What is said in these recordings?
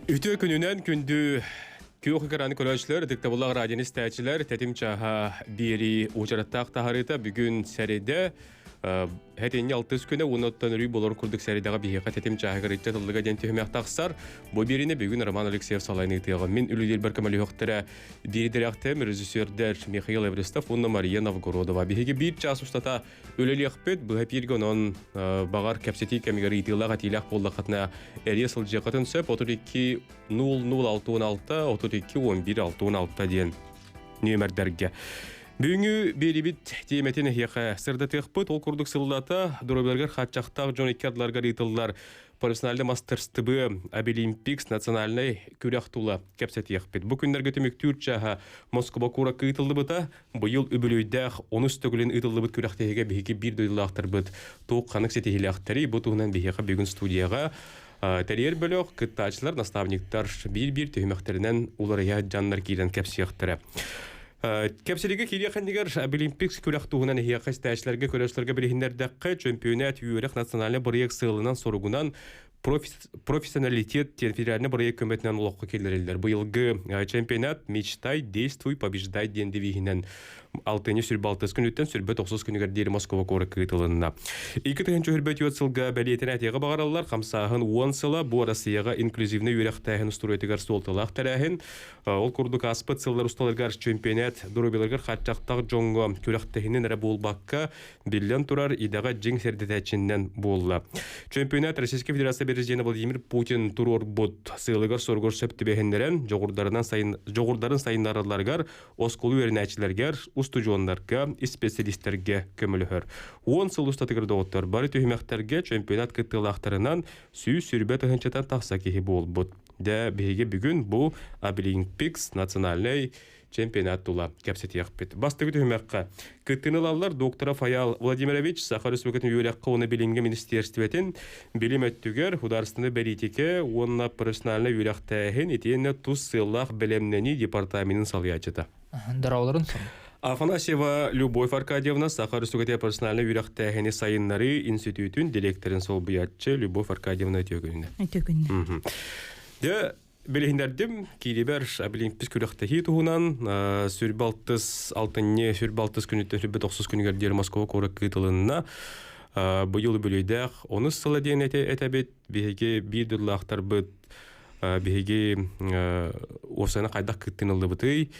Үтүө күнүнэн күндү күөх экраны көрөөччүлэр, ытыктабыллаах радионы истээччилэр, тэтим чааһа биэрии уочараттаах таһаарыыта бүгүн сэрэдэ Хэтинни алтыс күнэ уонна өрүү болор курдук сэрэдэҕэ биһиэхэ тэтим чааһыгар ыччат ыллыга диэн түһүмэх тахсар. Бу биэриини бүгүн Роман Алексеев салайын ыытыаҕа. Мин үлэлиирбэр көмөлөһүөхтэрэ биирдэрээхтэм режиссердэр Михаил Эвристов уонна Мария Новгородова. Биһиги биир чаас устата Үлэлиэхпит, быһа эпииргэ онон баҕар кэпсэтии кэмигэр ыйытыылаах этиилээх буоллаххытына эрийэ сылдьыаххытын сөп 32 00 66 32 11 66 диэн нүөмэрдэргэ. Бүгүҥҥү биэрибит тиэмэтин эһиэхэ сырдатыахпыт. Ол курдук сыллата доруобуйаларыгар хааччахтаах дьон икки ардыларыгар ыытыллар профессиональный мастерствы Абилимпикс национальнай күрэх тула кэпсэтиэхпит. Бу күннэргэ түмүктүүр чааһа Москуба куоракка ыытыллыбыта. Быйыл үбүлүөйдээх онус төгүлүн ыытыллыбыт күрэхтэһиигэ биһиги биир дойдулаахтарбыт туох ханнык ситиһиилээхтэрий? Бу туһунан биһиэхэ бүгүн студияҕа тэрийэр бөлөх, кыттааччылар, наставниктар биир-биир түһүмэхтэринэн уларыйа дьаннар киирэн кэпсиэхтэрэ. Кэпсэлигэ киириэх иннигэр Абилимпикс күрэх туһунан эһиэхэ истээччилэргэ, көрөөччүлэргэ билиһиннэрдэххэ, чөмпүйэнээт үөрэх национальнай бырайыак сыалынан-соругунан профессионалитет диэн федеральнай бырайыак көмөтүнэн олоххо киллэриллэр. Быйылгы чемпионат «Мечтай, действуй, побеждай» диэн девиһинэн алтынньы сүрбэ алтыс күнүттэн сүрбэ тохсус күнүгэр диэри Москва куоракка ыытылынна. 2024 сылга бэлиэтэнэ этиэҕи баҕараллар хамсааһын 10 сыла бу Россияҕа инклюзивнай үөрэхтээһин устуруйатыгар суолталаах тэрээһин. Ол курдук ааспыт сыллар усталарыгар чемпионат доруобуйаларыгар хааччахтаах дьоҥҥо күрэхтэһинин эрэ буолбакка, биллэн турар, идэҕэ дьиҥ сирдэтээччиннэн буолла. Чемпионат Российской Федерация президенэ Владимир Путин туруорбут сыалыгар-соругар сөп түбэһиннэрэн, дьоҕурдарынан сайын, дьоҕурдарын сайыннаралларыгар оскуола үөрэнээччилэригэр, устудьуоннарга, испэсэлиистэргэ көмөлөһөр. 10 сыл устатыгар доҕоттор бары түһүмэхтэргэ чемпионат кыттыылаахтарынан 120 тыһыынчаттан тахса киһи буолбут. Дэ биһиги бүгүн бу Абилимпикс национальнай чемпионат тула кэпсэтиэхпит. Бастакы түһүмэххэ кыттыыны ылаллар доктора Фаял Владимирович Саха Республикатын үөрэххэ уонна билимҥэ министиэристибэтин билим өттүгэр художественнай бэлиитикэ уонна профессиональнай үөрэхтээһин итиэннэ тус сыаллаах бэлэмнэнии департаменын салайааччыта. Здороволорун сон. Афанасьева Любовь Аркадьевна Саха Республикатын профессиональнай үөрэхтээһини сайыннарыы институтун директорын солбуйааччы Любовь Аркадьевна Үтүөкүнүнэ. Үтүөкүнүнэ. Дьэ, билиһиннэрдим киирибэр Олимпийс күрэхтэһии туһунан сүрбэ алтыс алтынньы сүрбэ алтыс күнүттэн сүрбэ тохсус күнүгэр диэри Москва куоракка ыытылынна. Быйыл үбүлүөйдээх онус сыла диэн этэбит. Биһиги биир дойдулаахтарбыт биһиги уопсайынан хайдах кыттыыны ыллыбытый?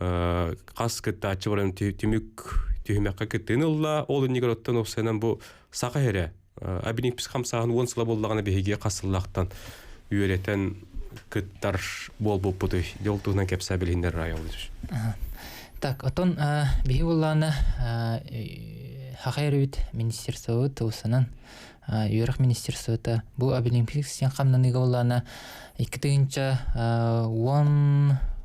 Хас кыттааччы баран түмүк түһүмэххэ кыттыыны ылла. Ол иннигэр оттон уопсайынан бу саха эрэ Абиникпис хамсааһын 10 сыла буоллаҕына биһиги хас сыллаахтан үөрэтэн кыттар буолбуппутуй? Дьол туһунан кэпсээ билиһиннэр Райол. Так, отон биһи буоллаана Хахайрыбит министерствобыт усанан үөрэх министерствота бу Абилимпикс сен хамнаныыга буоллаана 2 тыһыынча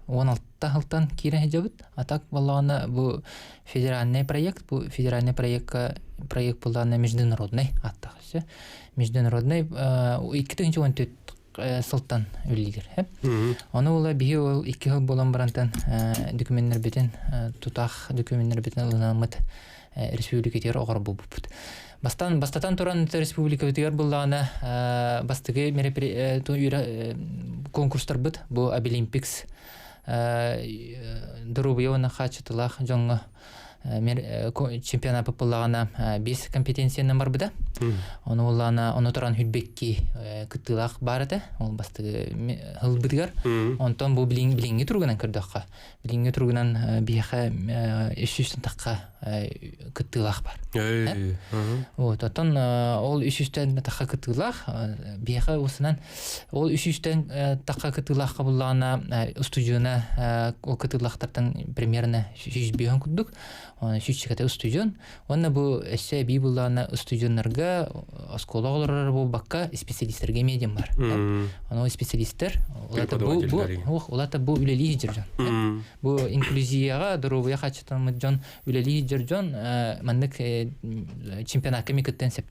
16 сылтан киирэн сылдьабыт. А так буоллаҕына бу федеральный проект, бу федеральный проектка проект буоллаҕына международный ааттаах все. Международный 2014 сылтан үлэлиир. Ону була биһи ол 2 сыл буолан барантан докуменнарбытын тутаах докуменнарбытын ылынаммыт республикатыгар оҕорбуппут. Бастан бастатан туран республикабытыгар буллаҕына бастакы конкурстарбыт бу Абилимпикс доруобуйа уонна хааччытылаах дьоҥҥо чемпионат буллаҕына биэс компетенциянан барбыта. Ону буллаҕына ону туран хүрбекки кыттыылаах баар этэ. Ол бастакы ылбытыгар. Онтон бу билиҥҥи туругунан көрдөххө, билиҥҥи туругунан биһиэхэ 300 тахха кыттыылаах бар. Вот, оттон ол 300-тэн тахха кыттыылаах биһиэхэ усунан ол 300-тэн тахха кыттыылаахха буллаҕына устудьуона ол кыттыылаахтартан примерно 105 курдук сүүсчэкэтэ устудьуон уонна бу өссө эбии буллаҕына устудьуоннарга оскуола олорор буолбакка специалистарга эмиэ диэн бар. Ону специалистар улата бу бу улата бу үлэлии сылдьар дьон. Бу инклюзияҕа доруобуйа хаачыстыбаммыт дьон үлэлии сылдьар дьон маннык чемпионакка эмиэ кыттыан сөп.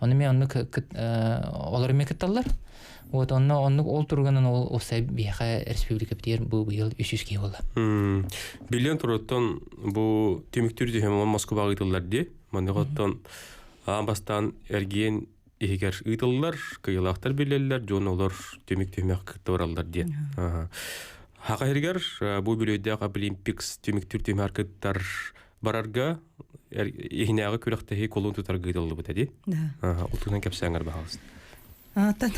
Ону эмиэ оннук олор эмиэ кытталлар. Вот онно оннук ол туруганан ол уопсай биһиэхэ республикабытыгар бу быйыл 300 киһи буолла. Билиэн туруттан бу түмүктүүр түһүм Москваҕа ыытыллар дии. Маннык оттон аан бастаан эргиэн иһигэр ыытыллар, кыйылаахтар билэллэр, дьон олор түмүк түһүмэх кытта бараллар диэн. Хаха иһигэр бу бүлөйдээх Олимпикс түмүктүүр түһүмэҕэр кыттар барарга иһинээҕи күрэхтэһии кулун тутарга ыытыллыбыта дии. Ол туһунан кэпсээҥҥэр баһаалыста. Атын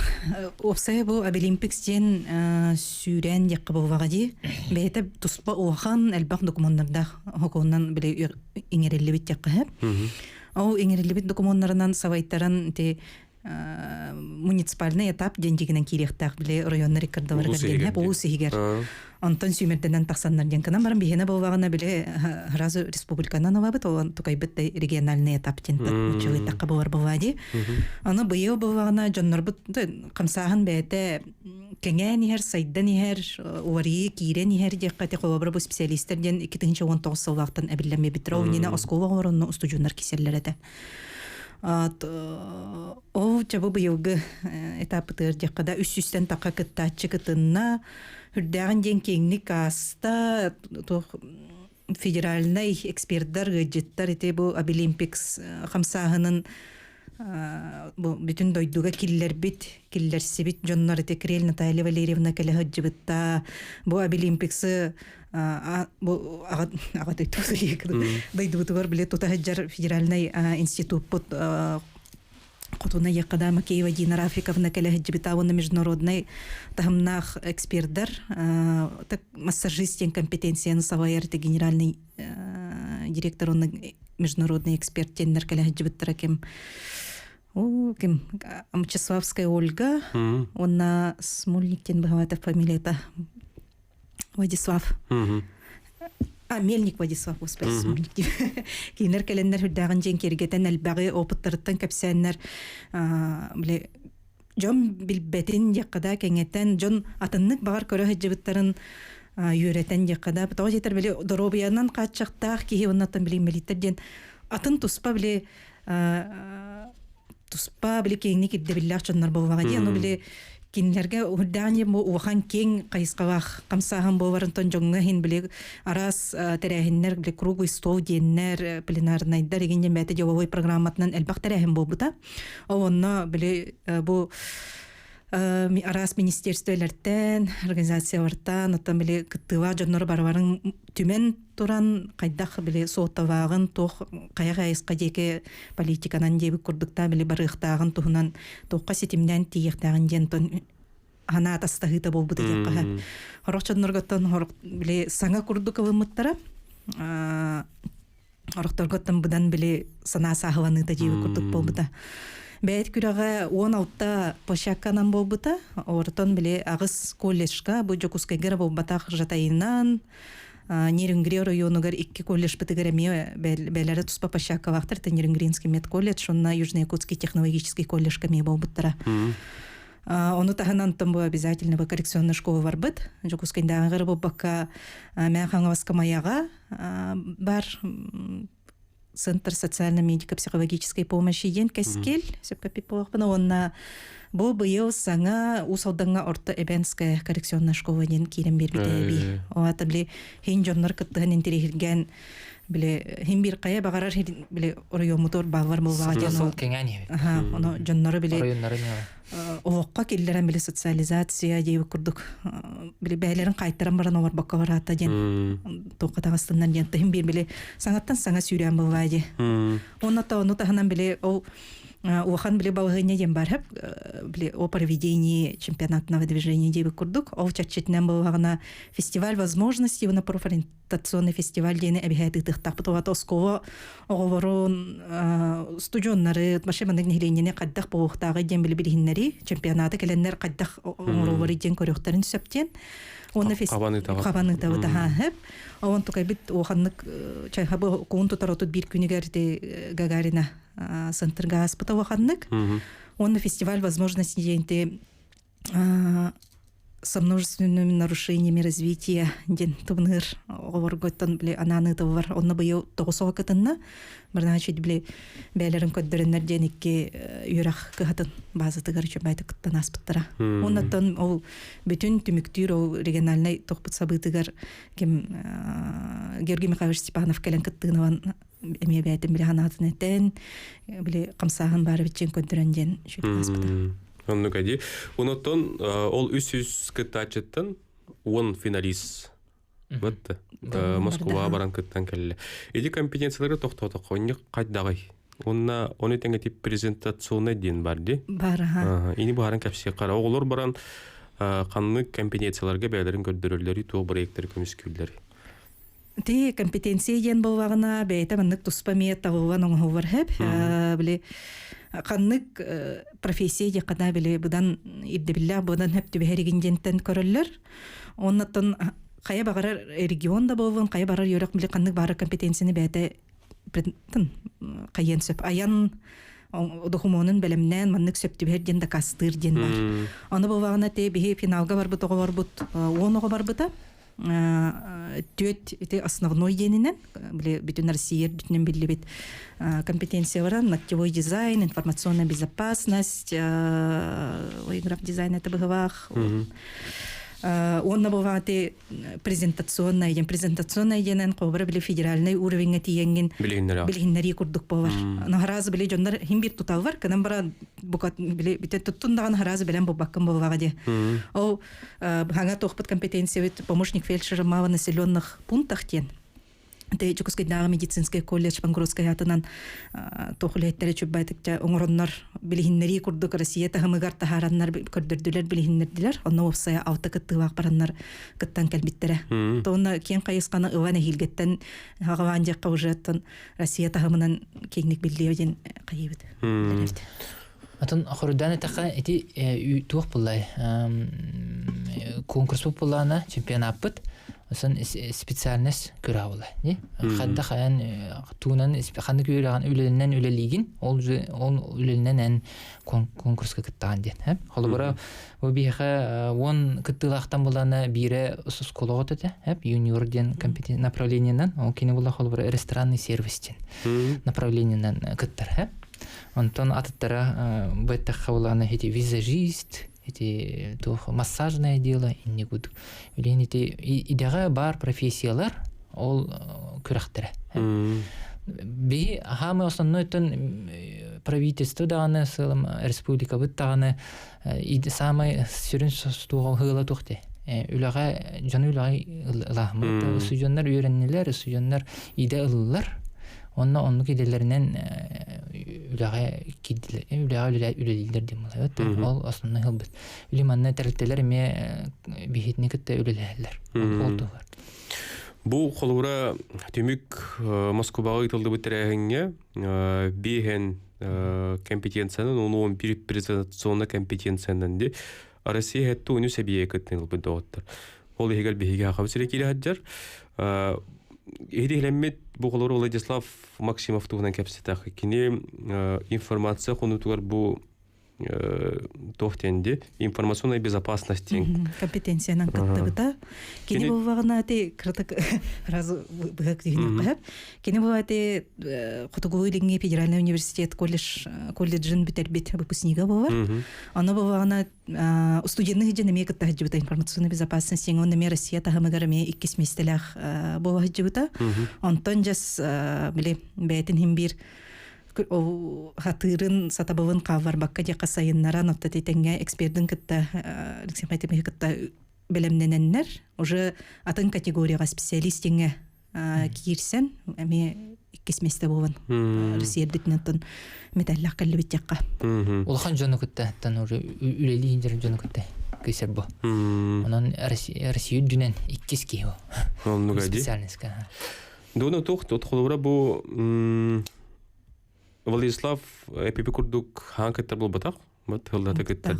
уопсайа бу Абилимпикс диэн сүүрээн диэххэ буолбаҕа дии. Бэйэтэ туспа улахан элбэх докумуоннардаах хокуонунан били иҥэриллибит диэххэ сөп. Ол иҥэриллибит докумуоннарынан сабайтаран ити муниципальный этап диэн дьигинэн киириэхтээх били районнар иккардаларыгар диэн улуус иһигэр. Онтон сүүмэрдэнэн тахсаннар диэн кынан баран биһиэнэ буоллаҕына били сразу республиканан ылабыт, ол тукайбыт региональный этап диэн училыйтахха буолар буолла дии. Аны быйыл буоллаҕына дьоннорбут хамсааһын бэйэтэ кэҥээн иһэр, сайдан иһэр, уларыйыы киирэн иһэр диэххэ ити холобура бу специалистар диэн 2019 сыллаахтан эбиллэн биэрбиттэр. Ол иннинэ оскуола оҕолорун устудьуоннар кисэллэр этэ. Ол чабы быйылгы этаппытыгар диэххэ да үс сүүстэн таха кыттааччы кытынна. Үрдээҕин диэн киэҥник ааста туох федеральнай экспердэр, ыалдьыттар ити бу Абилимпикс хамсааһынын бу бүтүн дойдуга киллэрбит, киллэрсибит дьоннор ити Крель Наталья Валерьевна кэлэ сылдьыбытта. Бу Абилимпиксы бу аҕа дойдубутугар били тута сылдьар федеральнай институппут Хотуна Якада Макеева Дина Рафиковна кэлэ сылдьыбыта уонна международнай таһымнаах экспердэр так массажист диэн компетенцияны салайар ити генеральный директор уонна международный эксперт диэннэр кэлэ сылдьыбыттара ким о ким Мчиславская Ольга уонна Смольник диэн быһаата фамилията Владислав. А, Мельник Владислав, господи, Смольник дип. Кинилэр кэлэннэр үрдээҕин дьиэн киэргэтэн элбэҕи опыттарыттан кэпсээннэр били дьон билбэтин диэххэ да кэҥэтэн дьон атыннык баҕар көрө сылдьыбыттарын үөрэтэн диэххэ да тоҕо диэтэр били доруобуйанан хааччахтаах киһи уоннаттан били инбэлииттэр диэн атын туспа били туспа били киэҥник ирдэбиллээх дьоннор буоллаҕа дии ону били кинилэргэ үрдээн бу улахан киэҥ хайысхалаах хамсааһын буоларынтан дьоҥҥо иһин били араас тэрээһиннэр били круглый стол диэннэр пленарнайдар игин диэн бэйэтэ деловой программатынан элбэх тэрээһин буолбута ол онно били бу араас министерстволартан, организациялартан, оттон били кыттыылаах дьоннору барыларын түмэн туран хайдах били суолталааҕын, туох хайа хайысха диэки политиканан диэбит курдуктаа били барыахтааҕын туһунан туохха ситимнээн тиийиэхтээҕин диэн тон санаа атастаһыыта буолбута диэххэ. Хорох дьоннорготтон хорох били саҥа курдук ылыммыттара. Орохторготтон быдан били санаа сааһыланыыта диэбит курдук буолбута. Бэйэт күрэҕэ 16 площадканан буолбута. Ортон били аҕыс колледжка бу Дьокуускайга эрэ буолбатах Жатайынан, Нерюнгри оройуонугар икки колледжпытыгар эмиэ бэлэрэ туспа площадкалаахтар. Это Нерюнгринский медколледж, уонна Южно-Якутский технологический колледжка эмиэ буолбуттара. Ону таһынан онтон бу обязательно бу коррекционный школа барбыт. Дьокуускайдааҕы буолбакка Мээ Хаҥаласка Майаҕа бар Центр социально-медико-психологической помощи диэн кэскил сөпкө эппит уонна бу быйыл саҥа Уус Алдаҥҥа орто Эбенская коррекционная школа диэн киирэн биэрбитэ эбии. Оата били хин дьоннор кыттыһан интириэһиргээн били хин бир хайа баҕарар били оройуоммутугар бааллар буоллаҕа диэн сол кэҥээн иһэбит. Ону дьоннору били олоххо киллэрэн били социализация диэбит курдук били бэйэлэрин хаайтаран баран олорбокко бараата диэн туохха таҕыстыннар диэн тыһын биир били саҥаттан саҥа сүүрээн буоллаа дии уонна то ону таһынан били ол улахан били балаһыанньа диэн бар били о проведении чемпионатного движения диэбит курдук ол чэрчитинэн буоллаҕына фестиваль возможностей на профориентационный фестиваль диэни эбиһээт ыытыахтаахпыт уонна оскуола оҕолорун студеннары вообще маннык нэһилиэнньэни хайдах буолуохтааҕый диэн били билиһиннэри чемпионаты кэлэннэр хайдах оҥороллорый диэн көрүөхтэрин сөп диэн уонна хабан ыытабыт аһаһып он тукайбит улаханнык чайхабы куун тутар отут биир күнүгэр ити Гагарина центрга ааспыта улаханнык уонна фестиваль возможности диэн. со множественными нарушениями развития диэн тыбыныыр оҕолорготтон били анаан ыытыллар. Онно быйыл тоҕус оҕо кытынна. Барнаачы били бэйэлэрин көрдөрөннөр диэн икки үөрэх кыһатын базатыгар үчүгэйдик кыттан ааспыттара. Оннуттан ол бүтүн түмүктүүр ол региональнай тохпут сабыытыгар ким Георгий Михайлович Степанов кэлэн кыттыынабан эмиэ бэйэтин били санаатын этэн били хамсааһын баара биччин көрдөрөн диэн үчүгэй ааспыта. Оннук эди. Онуттан ол 300 кыттааччыттан 10 финалист Бытты. Москваҕа баран кыттан кэллэ. Ити компетенциялары тохтоотоххо онньук хайдаҕый? Онна ону тэҥэ тип презентационный диэн бар ди. Бар аха. Ини баарын кэпсиэххэ Оҕолор баран ханнык компетенцияларга бэйэлэрин көрдөрөллөрүй, туох проекттары көмүскүүллэрий? Ти компетенция диэн буоллаҕына бэйэтэ маннык туспа эмиэ табыллан оҥоһуллар хэп. Били ханнык профессия диэххэ били быдан ирдэбиллээх быдан хөп түбэһэригин диэнтэн көрөллөр. Оннуттан хайа баҕарар регион да буоллун, хайа баҕарар үөрэх били ханнык баҕарар компетенцияны бэйэтэ хайыан сөп. Айан докумуонун бэлэмнээн маннык сөп түбэһэр диэн дакаастыыр диэн бар. Ону буоллаҕына те биһи финалга барбыт оҕо барбыт 10 оҕо барбыта. Түөт ити основной диэнинэн били бүтүн Россия бүтүнэн биллибит компетенциялара ногтевой дизайн, информационная безопасность, граф дизайн это быһылаах. Уонна бывааты презентационная диэн презентационная диэнэн холобура били федеральный уровеньҥа тиийэҥҥин билиһиннэрии курдук буолар. Но харазы били дьоннор хим бир туталлар, кынан бара букат били бите туттун даҕаны харазы билэн булбаккын буоллаҕа дии. Ол хаҥа туохпут компетенциябыт помощник фельдшера малонаселенных пунктах диэн Те Дьокуускайдааҕы медицинскэй колледж Бангрудскай аатынан туох үлэһиттэрэ чүббайтыкча оҥороннор билиһиннэрии курдук Россия таһымыгар таһаараннар көрдөрдүлэр билиһиннэрдилэр. Онно уопсайа алта кыттыылаах бараннар кыттан кэлбиттэрэ. Онно киэҥ хайысханы ылан эһиилгэттэн хаҕалаан диэххэ уже оттон Россия таһымынан киэҥник биллиэ диэн хайыыбыт. Атын хоруйдаан эттэххэ ити туох буллай конкурс буллаана чемпионаппыт осон специальность көрө була не хадда хаян туунан ханнык үөрэҕин үлэлинэн үлэлиигин ол ол үлэлинэн эн конкурска кыттаҕын диэн холобура бу биһиэхэ уон кыттыылаахтан булана биирэ оскуолаҕа этэ юниор диэн направлениенан ол кини була холобура ресторанный сервис диэн направлениенан кыттар Онтон атыттара бу эттэххэ улаана ити визажист, ити туох массажное дело инни кудук. Билигин ити идэҕэ баар профессиялар ол күрэхтэрэ. Би хаамы основной тон правительство даҕаны сылым республикабыт даҕаны самай сүрүн туоҕа ыла туох үлэҕэ дьону үлэҕэ ылаһыммыт устудьуоннар үөрэннилэр устудьуоннар идэ ыллылар Онно оннук идэлэринэн үлэҕэ киирдилэр, үлэҕэ үлэлииллэр диэн буолар. Ол основной ылбыт. Или манна тэрилтэлэр эмиэ биһитини кытта үлэлэһэллэр. Ол туһугар. Бу холобура түмүк Москубаҕа ыытыллыбыт тэрээһиҥҥэ биэһэн компетенциянан уон бир презентационный компетенциянан ди Россия хэтти уну сэбиэ кыттын ылбыт доҕоттор. Ол иһигэр биһиги хахабы сире киирэ сылдьар. Иһитиһилэммит бу холобура Владислав Максимов туһунан кэпсэтэх. Кини информация хонуутугар бу туох диэн ди информационная безопасность диэн компетенциянан кыттыбыта. Кини буоллаҕына ти кыратык сразу быһа киһини Кини бу ати Хотугу Илиҥҥи федеральный университет колледж колледжын бүтэрбит выпускнига буолар. Ону буоллаҕына студенны сылдьан эмиэ кытта сылдьыбыта информационная безопасность он эмиэ Россия таһымыгар эмиэ иккис миэстэлээх буола сылдьыбыта. Онтон дьас били бэйэтин иһин биир хатыырын сатабылын хаалларбакка диэххэ сайыннаран отто тэҥҥэ экспердин кытта Алексей Матимович кытта бэлэмнэнэннэр уже атын категорияҕа специалист диэҥҥэ киирсэн эмиэ иккис миэстэ буолан Россия үрдүтүнэн металлах кэллибит диэххэ. Улахан дьону кытта тан уже үлэлии дьон дьону кытта кыйсар бу. Онон Россия үрдүнэн иккис киһи Оннук специальностька. Дуна тух тут холобура бу Владислав эпипи курдук хаан кыттар буолбатах. Бут тыллата кыттар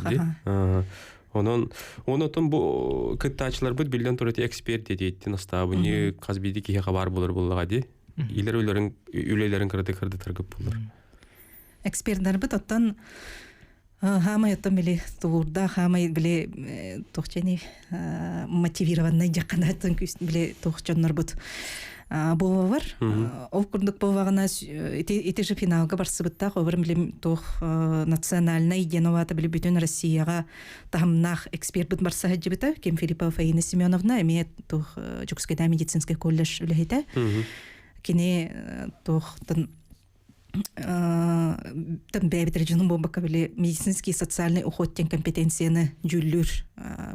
Онон онотон бу кыттаачыларбыт биллэн турар эксперт диэтиттин астаабыны хас биирдии киһиэхэ баар буолар буоллаҕа дии. Илэр үлэлэрин үлэлэрин кыратык кырдытаргыт буллар. Экспертларбыт оттон. Хаамай оттон били тулуурдаах, хаамай били туох дьэний мотивированный дьахханааттан күүс били туох дьоннорбут буолар. Ол курдук буоллаҕына ити ити же финалга барсыбыттаах обар билим туох национальнай диэн овата били бүтүн Россияҕа таһымнаах эксперт барса сылдьыбыта Ким Филиппова Фаина Семеновна эмиэ туох Дьокуускайдааҕы медицинскэй колледж үлэһитэ. Кини туохтан там бэйэбит дьонум буолбакка били медицинский социальный уход диэн компетенцияны дьүүллүүр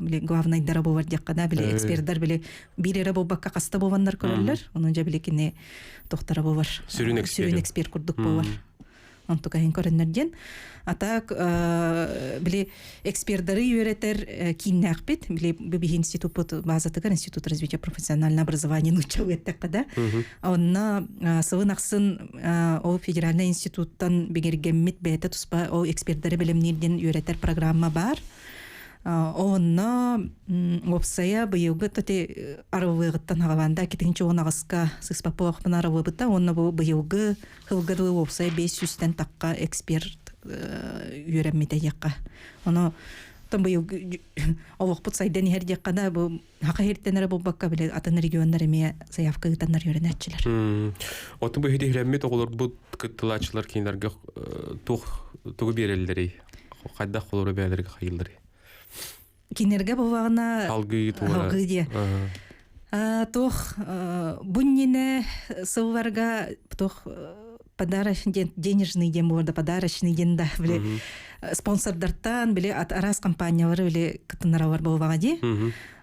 били главнайдара буолар диэххэ да били экспердэр били биир эрэ буолбакка хаста буоланнар көрөллөр онон дьэ били кини тохтара буолар сүрүн эксперт сүрүн эксперт курдук буолар онтукайын көрөннөр диэн а так били экспердары үөрэтэр кииннээхпит били биһи институппут базатыгар институт развития профессионального образования нууччалыы эттэххэ да онно сылын ахсын ол федеральный институттан бигэргэммит бэйэтэ туспа ол экспердары бэлэмниир диэн үөрэтэр программа баар онно уопсайа быйылгы тати арыллыаҕыттан хаҕалаанда китинчи уон аҕыска сыспаппылахпын арыллыбыта уонна бу быйылгы Сылга дылы уопсай 500-тэн тахха эксперт үөрэммитэ диэххэ. Ону быйыл олохпут сайдан иһэр диэххэ да бу хаха иһиртэн эрэ булбакка били атын регионнар эмиэ заявка ыытаннар үөрэнээччилэр. Оту бу иһирэммит оҕолорбут кыттылааччылар кинилэргэ туох тугу биэрэллэрий? Хайдах холору бэйэлэргэ хайылларый? Кинилэргэ буоллаҕына Алгыы туора. Алгыы диэ. Туох бу иннинэ сылларга туох подарочный денежный диэн буолар да подарочный диэн да били спонсордартан били араас компаниялары били кытыннаралар буоллаҕа дии.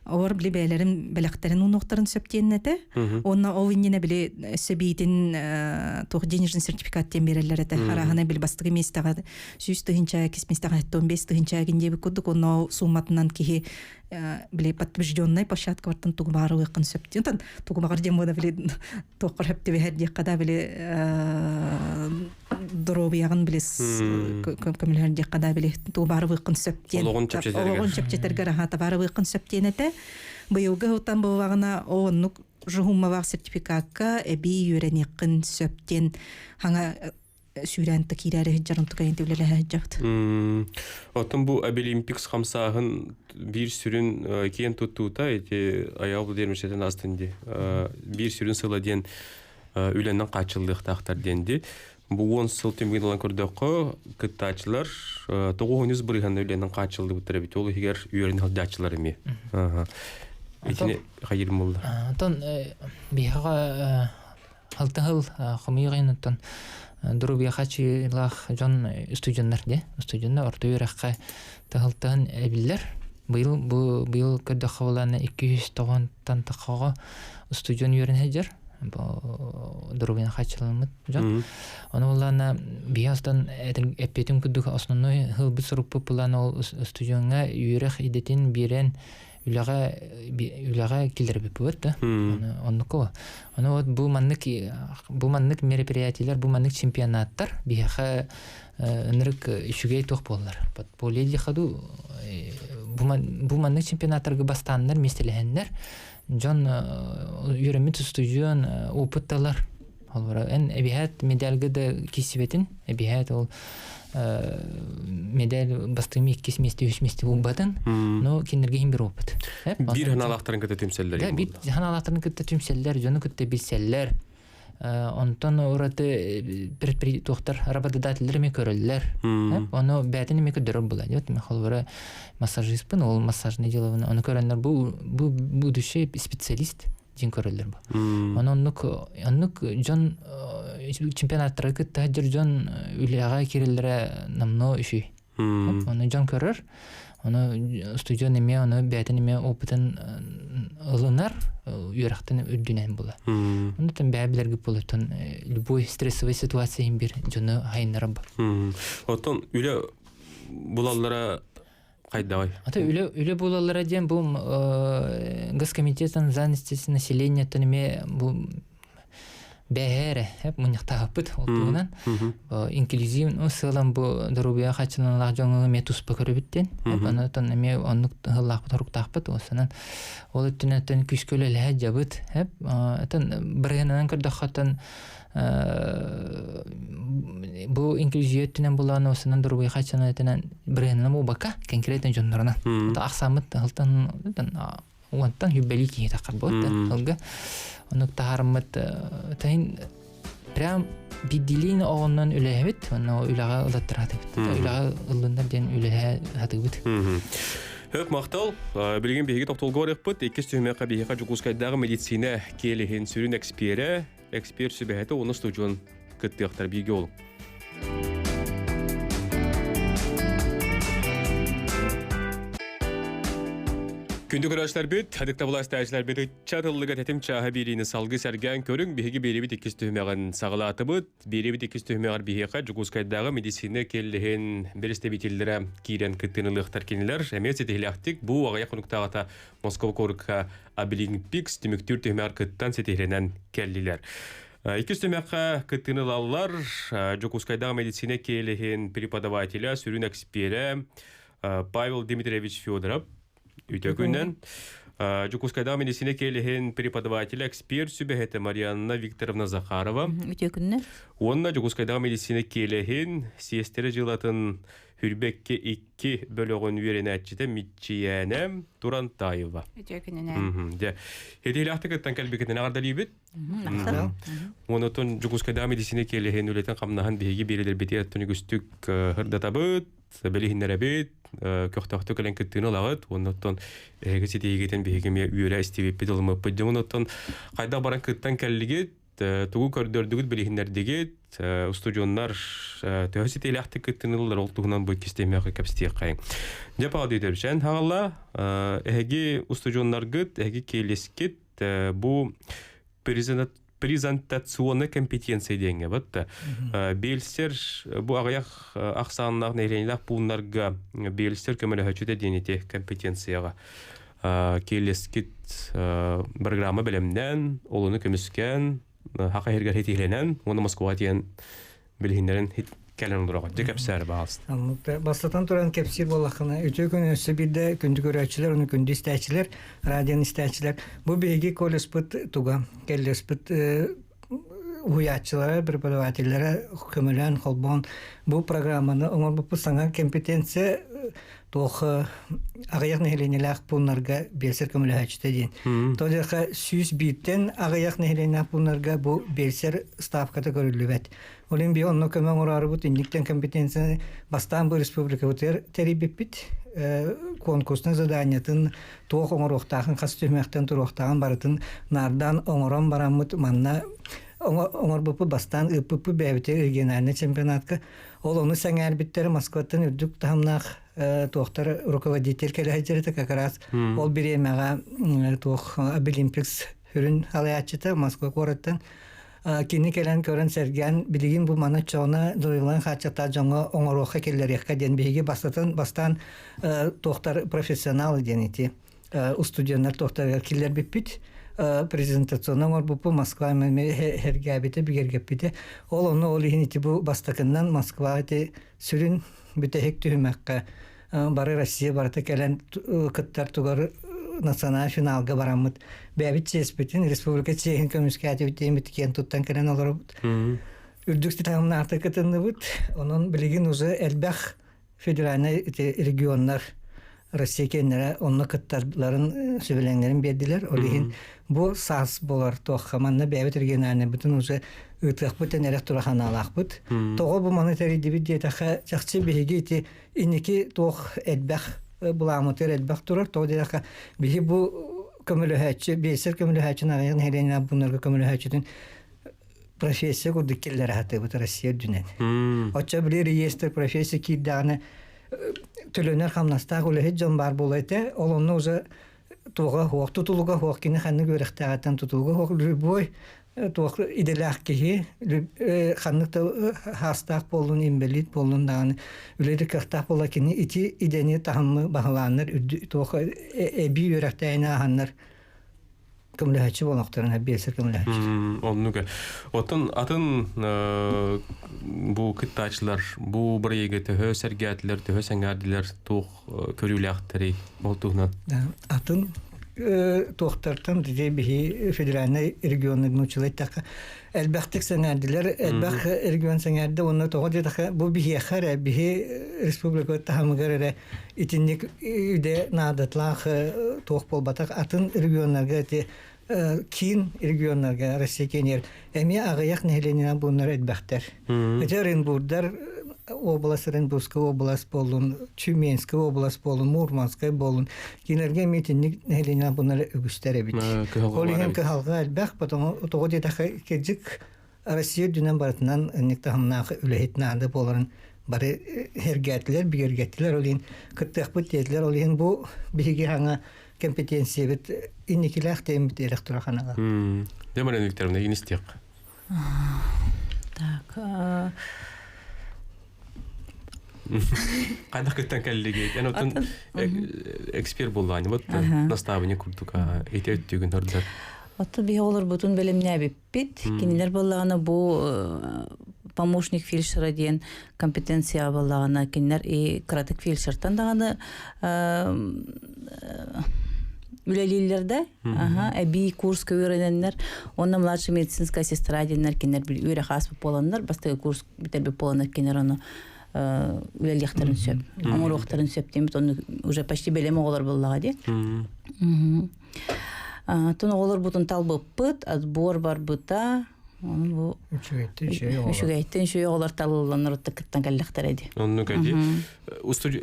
Олор били бэйэлэрин бэлэхтэрин уунуохтарын сөп диэннэтэ. Уонна ол иннинэ били сөбиитин туох денежный сертификат диэн биэрэллэр этэ. Арааһына били бастакы миэстэҕэ 100 тыһыынча кисмистэҕэ 15 тыһыынча диэбит курдук онно сууматынан киһи били подтвержденная площадкалартан тугу баҕарыаххын сөп диэн тугу баҕар диэн буола били туоххар сөп түбэһэр диэххэ да били доруобуйаҕын били көмөлөһөр диэххэ да били тугу баарыбыаххын сөп диэн олоҕун чэпчэтэргэр олоҕун чэпчэтэргэр аха табаарыбыаххын сөп диэн этэ быйылгы сылтан буоллаҕына оннук жуһуммалаах сертификакка эбии үөрэниэххин сөп диэн хаҥа сүүрээн та киирээри сылдьар онтукайын үлэлэһэ сылдьабыт. Оттон бу Абилимпикс хамсааһын биир сүрүн киэн туттуута ити Айаал Владимирович астын ди биир сүрүн сыла диэн үлэнэн хааччыллыахтаахтар диэн ди. Бу 10 сыл түмүгүн ылан көрдөххө, кыттааччылар 900 бырыһан үлэнэн хааччыллыбыттар эбит. Ол иһигэр үөрэн сылдьааччылар эмиэ. Итини хайыр буолла. Онтон биһиэхэ алтыһыл хомуйуҕайныттан доруобуйа хааччыылаах дьон студеннар де студеннар орто үөрэххэ тыһылтаһын эбиллэр быйыл бу быйыл көрдөххө буолаана 290-тан таххаҕа студент үөрэнэ сылдьар доруобуйаны хааччыламмыт дьон ону буоллаана биһи астан эппиэтин курдук основной хылбыт сорукпут буолаана ол студеҥҥа үөрэх идэтин биэрэн үлэҕэ үлэҕэ киллэрбит буолар да оннук ону вот бу маннык бу маннык мероприятиелар бу маннык чемпионаттар биһиэхэ ынырык үчүгэй туох буоллар подполье диэхэ бу маннык чемпионаттарга бастааннар миэстэлэһэннэр дьон үөрэммит устудьуон опытталар Холобура, эн эбиһээт медальга да киирсибэтин, эбиһээт ол медаль бастыҥ иккис миэстэ, үс миэстэ булбатын, но кинилэргэ иһин бір опыт. Биир ханаалаахтарын кытта түмсэллэр. Да, биир ханаалаахтарын кытта түмсэллэр, дьону кытта билсэллэр. Онтон ураты туохтар работодателлэр эмиэ көрөллөр. Ону бээтин эмиэ көрдөрөр була. Мен холобура массажистпын, ол массажный делобын, ону көрөннөр бу бу будущий специалист диэн көрөллөр бу. Ону оннук оннук дьон чемпионаттарга кытта сылдьар дьон үлэҕэ киирэллэрэ намно үчүй. Ону дьон көрөр. Ону студент эмиэ ону бэйэтин эмиэ опытын ылынар, үөрэхтэн үрдүнэн була. Ону тэн бэйэ билэргит буолуттан любой стрессовый ситуация иһин бир дьону хайыннара бу. Оттон үлэ булаллара хайдаҕай? Ата үлэ үлэ булаллара диэн бу Госкомитетын занятости населения эмиэ бу Бэһэ эрэ мунньахтаабыппыт ол туһунан. Инклюзив сыалан бу доруобуйа хаччыланалаах дьоҥҥо эмиэ туспа көрөбүт диэн. Онон эмиэ оннук ыһыллаахпыт хоруктаахпыт. Осанан ол өттүнэн күүскэ үлэлэһэ дьабыт. Отон бырыһыанынан көрдөххө оттон бу инклюзия өттүнэн булаан осанан доруобуйа хаччыланатынан бырыһыанынан буолбакка конкретно дьоннорунан. Ахсааммыт ылтан уонтан хүббэлии киһи таххар буолта ылга оннук таһаарыммыт таһын прям бидилиин оҕоннон үлэһэбит онно үлэҕэ ылаттаратыбыт үлэҕэ ыллыннар диэн үлэһэ сатыыбыт. Хөп махтал. Билигин биһиги тохтолго барыахпыт. Иккис түһүмэххэ биһиэхэ Дьокуускайдааҕы медицина киэлиһин сүрүн эксперэ, эксперт сүбэһитэ уонна устудьуон кыттыахтар бииргэ ол. Күндү көрөөччүлэрбит, адыктабыл астааччыларбыт ыччат ыллыга тэтим чааһа биэриини салгыы сэргээн көрүҥ. Биһиги биэриибит иккис түһүмэҕин саҕалаатыбыт. Биэриибит иккис түһүмэҕэр биһиэхэ Дьокуускайдааҕы медицина киэллиһин бэрэстэбиитэллэрэ киирэн кыттыыны ылыахтар кинилэр. Эмиэ ситиһилээхтик бу аҕыйах хонуктааҕыта Москва куоракка Абилимпикс түмүктүүр түһүмэҕэр кыттан ситиһилэнэн кэллилэр. Иккис түмэххэ кыттыыны ылаллар Дьокуускайдааҕы медицина киэлиһин преподавателя, сүрүн эксперэ Павел Дмитриевич Федоров үтө күннэн. Дьокуускайдааҕы медицина киэлиһин преподавателя, эксперт сүбэһитэ Марианна Викторовна Захарова. Үтө күннэр. Уонна Дьокуускайдааҕы медицина киэлиһин сиэстэрэ дьыалатын Хүрбэккэ икки бөлөҕүн үөрэнээччитэ Миччийээнэ Турантаева. Үтүө күнүнэн. Дьэ, итиилээхтик кыттан кэлбиккитин эҕэрдэлиибит. Онотон Дьокуускайдааҕы медицина киэлиһин үлэтин хамнаһын биһиги биэрэлэрбитигэр үгүстүк ырдатабыт, билиһиннэрэбит, көхтөөхтүк кэлэн кыттыыны ылаҕыт. Оннуттан эһиги ситиһиигитин биһиги эмиэ үөрэ истибиппит, ылыммыппыт. Дьэ, онуттан хайдах баран кыттан кэллигит, тугу көрдөрдүгүт, билиһиннэрдигит, устудьуоннар төһө ситиилээхтик кыттыныллар, ол туһунан бу иккис тиэмэҕэ кэпсэтиэххэйиҥ. Дьэ, Павел Дмитриевич, хаҕалла, эһиги устудьуоннаргыт, эһиги келескит бу презентационная компетенция диэҥҥэ бат биэлсэр бу аҕыйах ахсааннаах нэһилиэнньэлээх пууннарга биэлсэр көмөлөһөөччүтэ диэн ити компетенцияҕа киэлескит программа бэлэмнээн, олуну көмүскээн, хака иһиргэр хитиһилэнэн, уонна Москва тиэн билиһиннэрин кэлэн олороҕут. Дьэ кэпсээр баҕалыста. Бастатан туран кэпсиир буоллаххына, үтүө күн өссө биирдэ күндү көрөөччүлэр, уну күндү истээччилэр, радионы истээччилэр. Бу биһиги колледжпыт туга, колледжпыт уһуйааччылара, преподавателлэрэ көмөлөөн, холбоон бу программаны оҥорбуппут саҥа компетенция туох аҕыйах нэһилиэнньэлээх пууннарга биэлсэр көмөлөһөөччүтэ диэн. Тоҕо 101-тэн аҕыйах нэһилиэнньэлээх пууннарга бу биэлсэр ставката көрүллүбэт. Ол иһин биһи онно көмө оҥороорубут инниктэн компетенцияны бастаан бу республикабытыгар тэрийбиппит. Конкурсный заданиетын туох оҥоруохтаахын, хас түһүмэхтэн туруохтааҕын барытын наардаан оҥорон бараммыт манна оҥорбуппут бастаан ыыппыппыт бэйэбитигэр региональнай чемпионатка. Ол ону сэҥээрбиттэрэ Москваттан үрдүк таһымнаах туохтар руководитель кэлэ сылдьар как раз ол бириэмэҕэ туох Абилимпикс сүрүн салайааччыта Москва куораттан кини кэлэн көрөн сэргээн билигин бу маны чоҕуна дойдуларын хааччахтаах дьоҥҥо оҥоруохха киллэриэххэ диэн биһиги бастатан бастаан туохтар профессионал диэн ити устудьуоннар туохтарыгар киллэрбиппит презентационно оҥорбуппут Москва сэргээбитэ бигэргэппитэ ол онно ол иһин ити бу бастакыннан Москва ити сүрүн бүтэһик түһүмэххэ бары Россия барыта кэлэн кыттар тугар национальный финалга бараммыт бэйэбит чиэспитин республика чиэһин көмүскээтибит диэммит киэн туттан кэлэн олоробут үрдүк таһымнаахтык кытынныбыт онон билигин уже элбэх федеральнай регионнар Россия киэннэрэ онно кыттарларын сүбэлэҥнэрин биэрдилэр. Ол иһин бу саас болар туохха манна бэйэбит региональнайбытын уже ыытыахпыт эрэх тура ханаалаахпыт. Тоҕо бу маны тэрийдибит диэтэххэ, чахчы биһиги ити инники туох элбэх былааммытыгар элбэх турар. Тоҕо диэтэххэ, биһи бу көмөлөһөөччү, биэсэр көмөлөһөөччүн аҕыйах нэһилиэнньэлээх пууннарга көмөлөһөөччүтүн профессия курдук киллэрэ сатыыбыт Россия үрдүнэн. Оччо били реестр профессия киирдэҕинэ төлөнөр хамнастаах үлэһит дьон баар буолуо этэ. Ол онно уже туоҕа суох, тутулуга суох, кини ханнык үөрэхтээҕиттэн тутулуга суох, любой туох идэлээх киһи ханнык да хаастаах буоллун, инбэлиит буоллун даҕаны үлэлиир кыахтаах буолла кини ити идэни таһымы баһылааннар туох эбии үөрэхтээһини ааһаннар. Көмөлөһөччү буолуохтарын биэлсэр көмөлөһөччү. Оннук. Оттон атын бу кыттааччылар бу бырайыагы төһө сэргээтилэр, төһө сэҥээрдилэр, туох көрүүлээхтэрий ол туһунан? Атын туохтартан биһи федеральнай регионы нууччалай эттэххэ элбэхтик сэҥээрдилэр, элбэх регион сэҥээрдэ уонна тоҕо диэтэххэ бу биһиэхэ эрэ биһи республика таһымыгар эрэ итинник үдэ наадатылаах туох буолбатах атын регионнарга ити киин регионнарга Россия киинигэр эмиэ аҕыйах нэһилиэнньэнэн бууннар элбэхтэр. Ити Оренбурдар область Оренбургская область буоллун, Тюменская область буоллун, Мурманская буоллун, кинилэргэ эмиэ итинник нэһилиэнньэнэн бууннар үгүстэр эбит. Ол иһин кыһалҕа элбэх, потому тоҕо диэтэххэ кырдьык Россия үрдүнэн барытынан инник таһымнаах үлэһит наада буоларын бары эргээтилэр, бигэргэттилэр, ол иһин кыттыахпыт диэтилэр, ол иһин бу биһиги хаҥа компетенциябыт инникилээх тиэммит эрэх тураханаҕа. Дьэ, Марина Викторовна, игин истиэх. Так, Хайдах кыттан кэллигит? Эн оттон эксперт буоллаҕын, вот наставник курдук ити өттүгүн ордор. Оттон биһи олорбутун бэлэмнээбиппит. Кинилэр буоллаҕына бу помощник фельдшера диэн компетенция буоллаҕына кинилэр и кыратык фельдшертан даҕаны үлэлииллэр да аха эбии курска үөрэнэннэр онно младшая медицинская сестра диэннэр кинилэр үөрэх ааспыт буоланнар бастакы курс бүтэрбит буоланнар кинилэр ону үлэлиэхтэрин сөп оҥоруохтарын сөп диэммит онно уже почти бэлэм оҕолор буоллаҕа дии Тун оҕолорбутун талбыппыт, отбор барбыта. Ону бу Үчүгэйтэн үчүгэй оҕолор. Үчүгэйтэн үчүгэй оҕолор талылланнар кыттан кэллэхтэрэ дии. Оннук эди.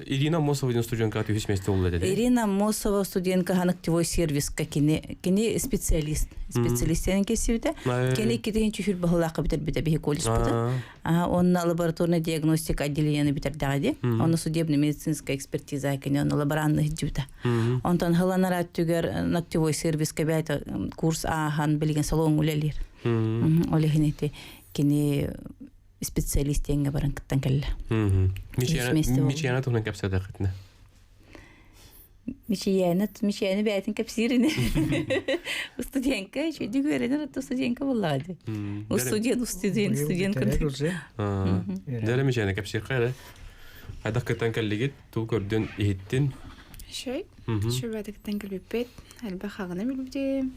Ирина Мосова диэн студентка үһүс месте болла деді. Ирина Мосова студентка ханактивой сервиска кини кини специалист. Специалист кесибите. Кини китин чүхүр баһылаакка бүтэрбите биһи колледжпыта. Онна лабораторная диагностика отделениены бүтэрдэҕэ дии. Онно судебно-медицинская экспертиза кини онно лаборанны сылдьыбыта. Онтон хыланар өттүгэр ногтевой сервиска бэйэтэ курс ааһан билигин салон үлэлиир. Ол иһин ити кини специалист диэҥҥэ баран кыттан кэллэ. Мичияна туһунан кэпсээтэххитинэ. Мичийээнэ Мичийээнэ бэйэтин кэпсиир ини. Студентка үчүгүйдүк үөрэнэр отто студентка буоллаҕа дии. Студент, студент, студент курдук. Дэрэ Мичийээнэ кэпсиэххэ эрэ. Хайдах кыттан кэллигит, туу көрдүн, иһиттин. Шөй. Шөбөтүктэн кэлбиппит. Элбэх хаҕына билбитим.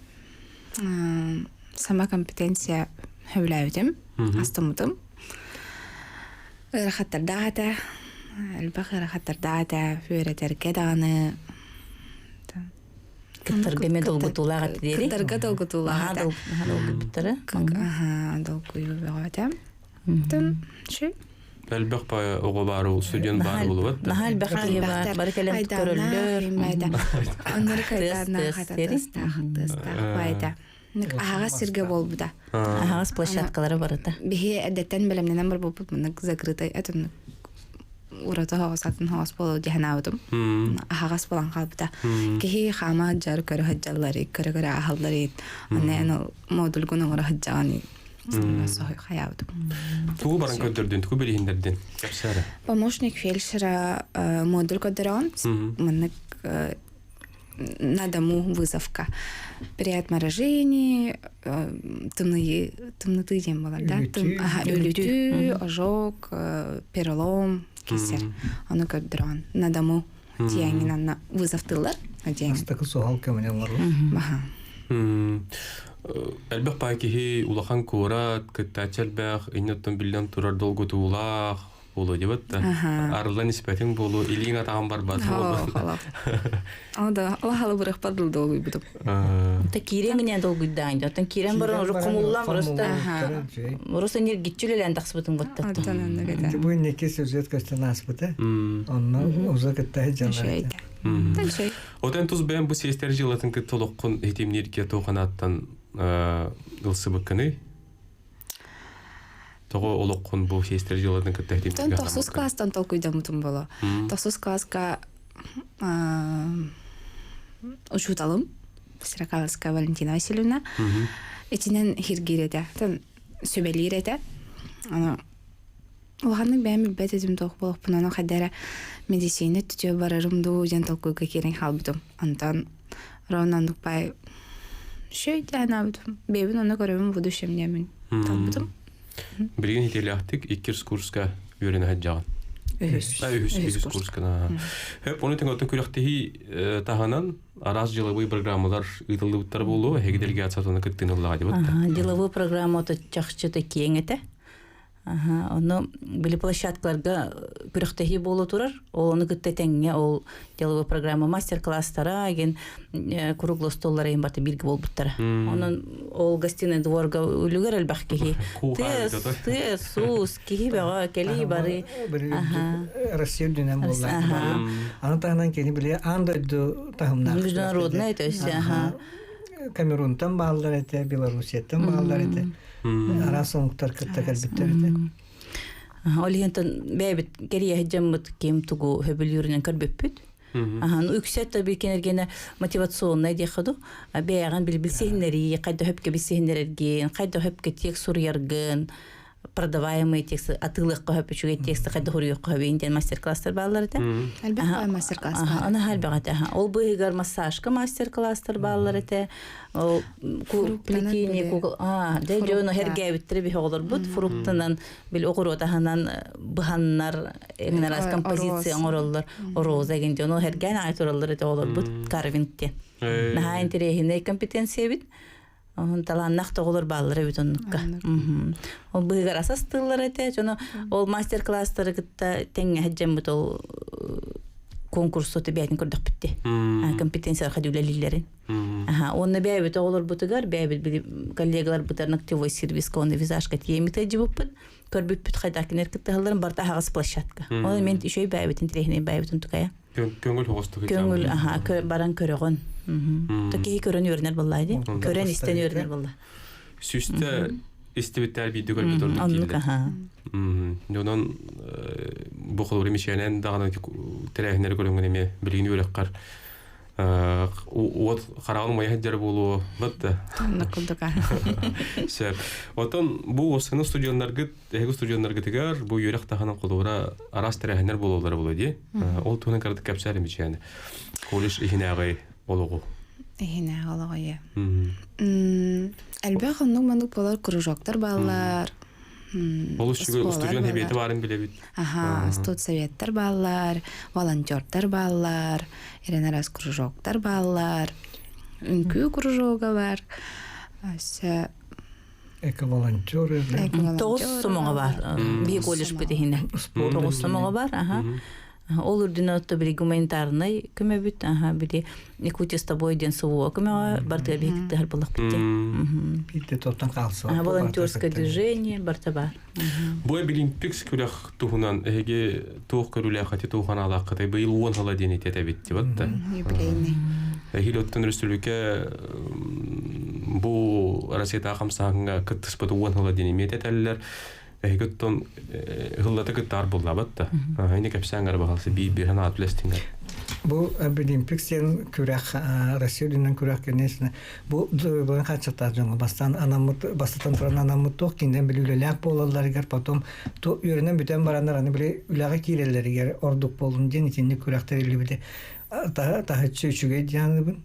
Сама компетенция сөбүлээбитим, астыммытым. Ыарахаттардаах этэ, элбэх ыарахаттардаах этэ, үөрэтэргэ даҕаны Кыттарга эмиэ долгутуулаах этэ диэри. Кыттарга долгутуулаах этэ. Долгуйбуттара. Аха, долгуйуу бөҕө этэ. Оттон ши Элбэх оҕо баар, студент баар буолубат. Наһаа элбэх киһи баар, бары кэлэн көрөллөр. Оннор кайдааннаах этэ, тыастаах, тыастаах баайда. Аһаҕас сиргэ буолбута. Аһаҕас площадкалара барыта. Биһи эрдэттэн бэлэмнэнэн барбыппыт маннык закрытай этин ураты хоҕус атын хоҕус буолуо дии санаабытым. Аһаҕас буолан хаалбыта. Киһи хаама сылдьар, көрө сылдьаллар, көрө-көрө аһаллар Онно эн ол модульгун оҥоро сылдьаҕын соһуй хайаабытым. Тугу баран көрдөрдүн, тугу билиһиннэрдин? Кэпсээ Помощник фельдшера модуль көрдөрөҕүн. Маннык на дому вызовка. При отморожении тымныы тымнытыы диэн буолар да өлүтүү ожог перелом кисер ону көрдөрөн на дому тиэҥин анна вызовтыыллар Бастакы суһал көмөнө оҥоруу. Элбэх паа киһи улахан куорат, кыттааччы элбэх, иннеттон биллэн турар долгутуулаах, буолуо диэбит да арыллан испэтиҥ буолуо илииҥ атаҕын барбат буолуо да алахалы бырахпар дыл долгуйбутум Та киирэн минэ долгуйдаан оттон киирэн баран уже хомуллан просто просто ниргиччи үлэлээн тахсыбытын боттаттым Бу инники сюжет көстөн ааспыта онно уза кытта дьаллар Отон тус бэйэм бу сиэстэр дьылатын кытта олоххун хитимнииргэ туоханааттан ылсыбыккыный Тоҕо олоххун бу сиэстэр дьыалатын кытта Тон тохсус класстан толкуйдаммытым боло. Тохсус класска учууталым Сиракаловская Валентина Васильевна итинэн хиргиир этэ. Тон сүбэлиир этэ. Аны улаханнык бэйэм билбэт этим туох буолуохпун ону хайда эрэ медицина түтүө барарым дуу диэн толкуйга киирэн хаалбытым. Онтон ровно оннук бай Шөй диэн бэйэбин онно көрөбүн будущем диэмин талбытым. Билигин хитиэлээхтик иккис курска үөрэнэ сылдьаҕын. Үһүс. Үһүс курска. Хөп, ону тэҥэ оттон күрэхтэһии таһынан араас дьыалабыай программалар ыытыллыбыттар буолуо, эһиги делегациятына кыттыыны ыллаҕа диэбит. Деловой программа чахчыта киэҥ этэ. Ону били площадкаларга күрэхтэһии буола турар. Ол ону кытта тэҥҥэ ол деловой программа мастер-класстара ген круглый столлара им баты бирге болбуттара. Онон ол гостиный дворга үлүгэр элбэх киһи. Тыа, сус, киһи бөҕө, кэлии бары. Россия үрдүнэн буолла. Аны таһынан кини били аан дойду таһымнаах. Международная, то есть, ага. Камерунтан бааллар этэ, Белоруссияттан бааллар этэ. Араас омуктар кытта кэлбиттэр этэ. Ол иһин бэйэбит кэрийэ дьаммыт ким тугу хөбүлүүрүнэн көрбүппүт. Ахан үксэт таби кенергене мотивационный диэхэ ду. Бэйэҕин билсиһиннэрии, хайда хөпкө билсиһиннэрэргин, хайда хөпкө текст суруйаргын, продаваемый текст, атыылыахха хөп үчүгэй тексти хайда хуруйуохха хөбүн диэн мастер-класстар бааллар этэ. Элбэх мастер-класс. Аны элбэх этэ. Ол быыһыгар массажка мастер-класстар бааллар этэ. Ол плетение кукол а дэ дьоно хергээбиттери биһи оҕолорбут фруктанан бил оҕуруотаһынан быһаннар эҥин композиция оҥороллор роза ген дьоно хергээн аай тураллар этэ оҕолорбут карвинг диэн. Наһаа интэриэһинэй компетенция эбит. Онон талааннаах тоҕолор бааллар эбит оннукка. Ол быыгар асастыыллар этэ. Дьоно ол мастер-класстары кытта тэҥҥэ сылдьаммыт ол конкурсу бэйэтин көрдөхпүттэ. Компетенциялар хадүүлэлииллэрин. Онно бэйэбит оҕолорбутугар, бэйэбит коллегаларбытыгар ногтевой сервиска онно визажка тиэмит дьыбыппыт. Көрбүппүт хайдакинер кыттыһалларын барта аһаҕас площадка. Ол мен үчүгэй бэйэбитин тирэһинэй бэйэбитин тукая. Көҥүл хоҕостук. Көҥүл, аха, баран көрөҕүн. Киһи көрөн үөрэнэр буолла ди. Көрөн истэн үөрэнэр буолла. Сүстэ истибиттэр биирдэ көрбүт ордук Оннук, аха. Онон бу холобура мишенен даҕаны тэрээһиннэри көрөҥҥүн эмиэ билигин үөрэххэр уот хараҕын умайа сылдьар буолуо бат Оннук курдук. Сөп. Отон бу осыны студеннаргыт, эһиги студеннаргытыгар бу үөрэх таһынан холобура араас тэрээһиннэр буолаллара буолуо дии. Ол туһунан кыратык кэпсээр мичээни. Колледж иһинээҕи олоҕу. Иһинээҕи олоҕу иә. Элбэх оннук маннык буолар кружоктар бааллар. Ол студент хэбиэтэ баарын билэбит. Аха, студсоветтар бааллар, волонтердар бааллар, эрэн араас кружоктар бааллар, үҥкүү кружога бар. Өссө Эко-волонтеры. Тоҕус сомоҕо бар. Биһи колледж бит иһинэ. Тоҕус сомоҕо бар, аха. Ол үрдүнэ отто били гуманитарнай көмөбүт, аха, били Якутия с тобой диэн СВО көмөҕө бартыга биһи кыттыһар буоллахпыт. Биирдэ тоттон хаалса. Волонтерское движение барта бар. Бу Олимпикс күрэх туһунан эһиги туох көрүүлээх тууханаалааххытай быйыл уон сыла диэн итэтэбит дибат да. Юбилейный. Эһиил оттон республика бу Россията хамсааһыҥҥа кыттыспыт уон сыла диэн эмиэ этэллэр. Эһиги оттон хыллата кыттаар буллабат да. Ини кэпсээн баһалсы биир ханаат билэстиңер. Бу Олимпикс диэн күрэх Россия үрдүнэн күрэх конечно бу буын хааччахтаах дьоҥҥо бастаан анаммыт бастатан туран анаммыт туох кинден били үлэлээх буолалларыгар потом ту үөрэнэн бүтэн бараннар аны били үлэҕэ киирэллэригэр ордук буолун диэн итинник күрэхтэр иллибити таһыччы үчүгэй дианыбын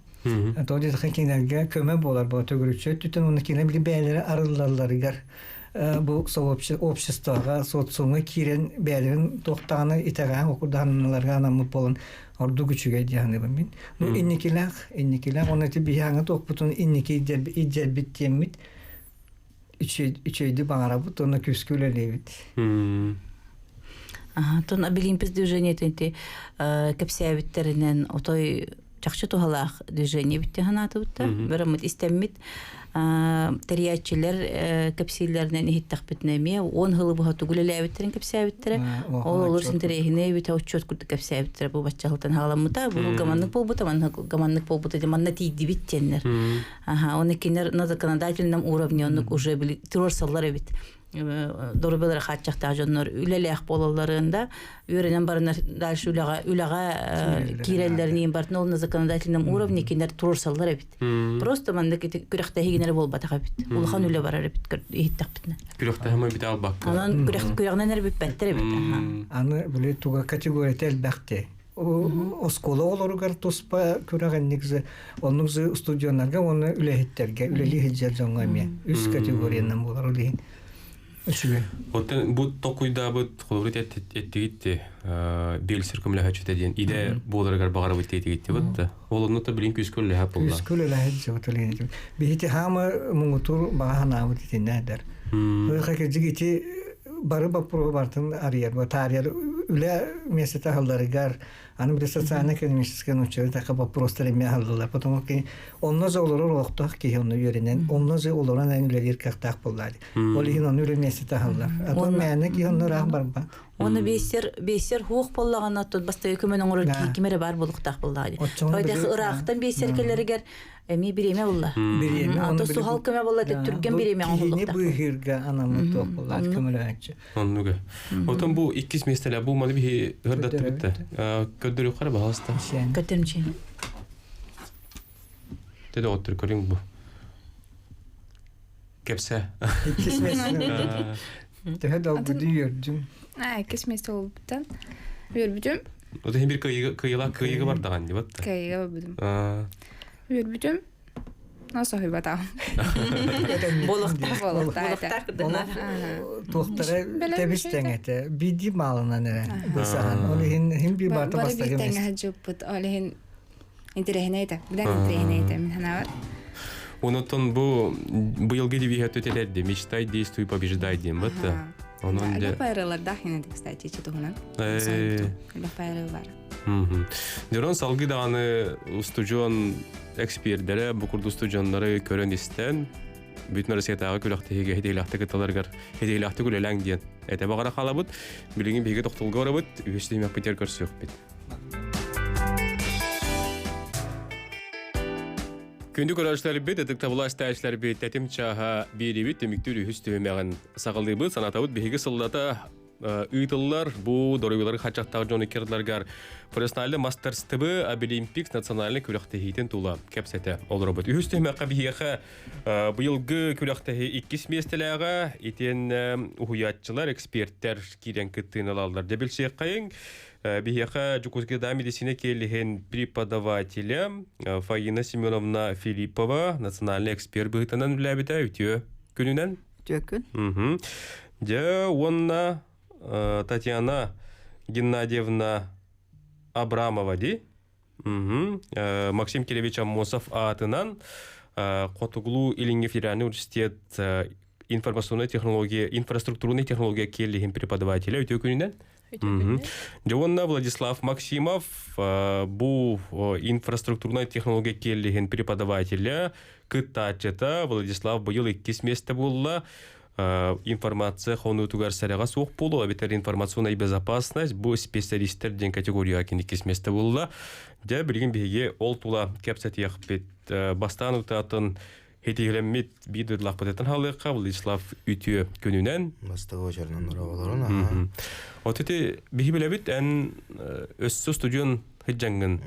то диэтэххэ кинилэргэ көмө буолар буола төгүрүччү өттүттэн уонна кинилэр били бэйэлэрэ арыллалларыгар бу обществоҕа социумҥа киирэн бэйэлэрин туохтаҕына итэҕээн окурдаһаналарга анаммыт буолан ордук үчүгэй диэханыбын мин. Ну инникилээх, инникилээх онно ити биһиэҥэ туохпутун инники иддьэрбит диэммит үчүгэйди баҕарабыт уонна күүскэ үлэлиибит. Тон Олимпис движение тенти кэпсээбиттеринэн отой чахчы туһалаах движение битти ханаатыбытта. Бөрөммүт истэммит тэрийээччилэр кэпсииллэринэн иһиттэхпитинэ эмиэ он хылы быһа тугулэлээбиттерин кэпсээбиттэрэ. Ол олор интэриэһинэй битэ отчуот курдук кэпсээбиттэрэ бу баччаһылтан хаҕаламмыта бу гаманнык буолбута манна гаманнык буолбута де манна тиийдибит диэннэр. Аха, оны кинер на законодательном уровне оннук уже били туруорсаллар эбит. Дорубелер хааччахтаах дьоннор үлэлээх буолалларында үөрэнэн баранар дальше үлэҕэ үлэҕэ киирэллэрин бартын ол на законодательном уровне кинер туруорсаллар эбит. Просто маннык ити күрэхтэһигинэр буолбатах эбит. Улахан үлэ барар эбит иһиттэхпитинэ. Күрэхтэһэмэ бит албакка. Онон күрэх күрэҕинэн эрэ бүппэттэр эбит. Аны били туга категорията элбэхти. Оскуола оҕолоругар туспа күрэх инник оннук студионнарга уонна үлэһиттерге үлэлии сылдьар дьоҥҥо эмиэ үс категориянан буолар ол иһин үчүгэй. Оттон бу толкуйдаабыт холобур эттигитти биэлсэр көмөлөһөччүтэ диэн идэ буоларыгар баҕарабыт диэтигитти бытта. Ол онно та билин күүскө үлэһэ буолла. Күүскө үлэһэ дьыбыт үлэһэ. Биһити хаама муҥутуур баҕа санаабыт итиннэ эдэр. Ыха кырдьык ити бары боппуруоһу бартын арыйар, таарыйар үлэ миэстэтэ аһылларыгар Аны били социально-экономическай научнай така вопростар эмиэ аһыллылар. Потому что онно же олорор олохтоох киһи онно үөрэнэн, онно же олорон эн үлэлиир кыахтаах буоллаа. Ол иһин онно үлэ миэстэтэ аһыллар. А то мээнэ киһи онно ыраах барбат. Оны бейсер бейсер хуох боллаҕына тут бастайы көмөн оҥорор киһи ким эрэ баар буолуохтаах буоллаҕа. Тойдах ыраахтан бейсер кэлэригэр Эмиэ бириэмэ булла. Бириэмэ. Ато суһал көмө буолла түргэн бириэмэ оҥоһуллуохтаах. Киһини быыһыырга анаммыт туох буолла көмөлөһөөччү. Оннуга. Отон бу иккис миэстэлэ бу маны биһи ырдаттыбыт да. Көрдөрүөххэ баһаалыста. Көтөрүмчи. Теде оттур көрүҥ бу. Кепсе. Иккис миэстэ. Төһө долгуду үөрдүм. Аа, иккис миэстэ болбуттан. Үөрбүтүм. Отон бир кыйыла кыйыга бардаган дибат. Кыйыга барбытым. Үөрбүтүм. Но соһуйбатаҕым. Болуктаах. Болуктаах. Туохтара тэбис тэҥэтэ. Биирдии маалынан эрэ бысаһан. Ол иһин иһин би баата Бары биир бастакы тэҥэ сылдьыбыппыт. Ол иһин интэриэһинэй этэ. Быдан интэриэһинэй этэ мин санаабар. Онотон бу быйылгы девиһэ түтэлэрди мечтай, действуй, побеждай диэн бытта. Онон Элбэх пайралардаах инеди, кстати, ичи туһунан. Элбэх пайрал бар. Дьорон салгыы даҕаны устудьуон экспердэрэ бу курдук устудьуоннары көрөн-истэн бүтүн Россиятааҕы күрэхтэһиигэ хитиилээхтик кытталарыгар хитиилээхтик үлэлээҥ диэн этэ баҕара хаалабыт. Билигин биһиги тохтолго барабыт, үһүс түһүмэхпитигэр көрсүөхпүт. Күндү көрөөччүлэрбит, ытыктабыллаах истээччилэрбит, тэтим чааһа биэрибит түмүктүүр үһүс түһүмэҕин саҕалыыбыт. Санатабыт биһиги сыллата ыытыллар бу доруобуйалары хаччахтаах дьон иккердларгар профессиональный мастерствы Обилимпикс национальный күрэхтэһиитин тула кэпсэтэ олоробут. Үһүс түһүмэххэ биһиэхэ быйылгы күрэхтэһии иккис миэстэлээҕэ итиэннэ уһуйааччылар, эксперттэр киирэн кыттыыны ылаллар. Дьэ билсиэххэйиҥ, биһиэхэ Дьокуускайдааҕы медицина киэлиһин преподавателя Фаина Семеновна Филиппова национальный эксперт быһыытынан үлээбитэ үтүө күнүнэн. Үтүө күн. Дьэ, уонна Татьяна Геннадьевна Абрамова ди. Максим Кириллович Аммосов аатынан Хотугулуу-Илиҥҥи федеральный университет информационной технология, инфраструктурной технология киэллиһин преподавателя үтүө күнүнэн. Дьэ уонна Владислав Максимов бу инфраструктурнай технология киэллиһин преподавателя, кыттааччыта Владислав быйыл иккис миэстэ буолла. Информация хонуутугар сэрэҕэ суох буолуо эбэтэр информационная безопасность бу специалистер диэн категорияҕа кини иккис миэстэ буолла. Дьэ билигин биһиги ол тула кэпсэтиэхпит. Бастаан утаатын Хитиһилэммит биир дойдулаахпытыттан хаалыахха Владислав үтүө күнүнэн. Бастакы очерынан олорон. Вот ити биһи билэбит эн өссө студион сыдьаҥҥын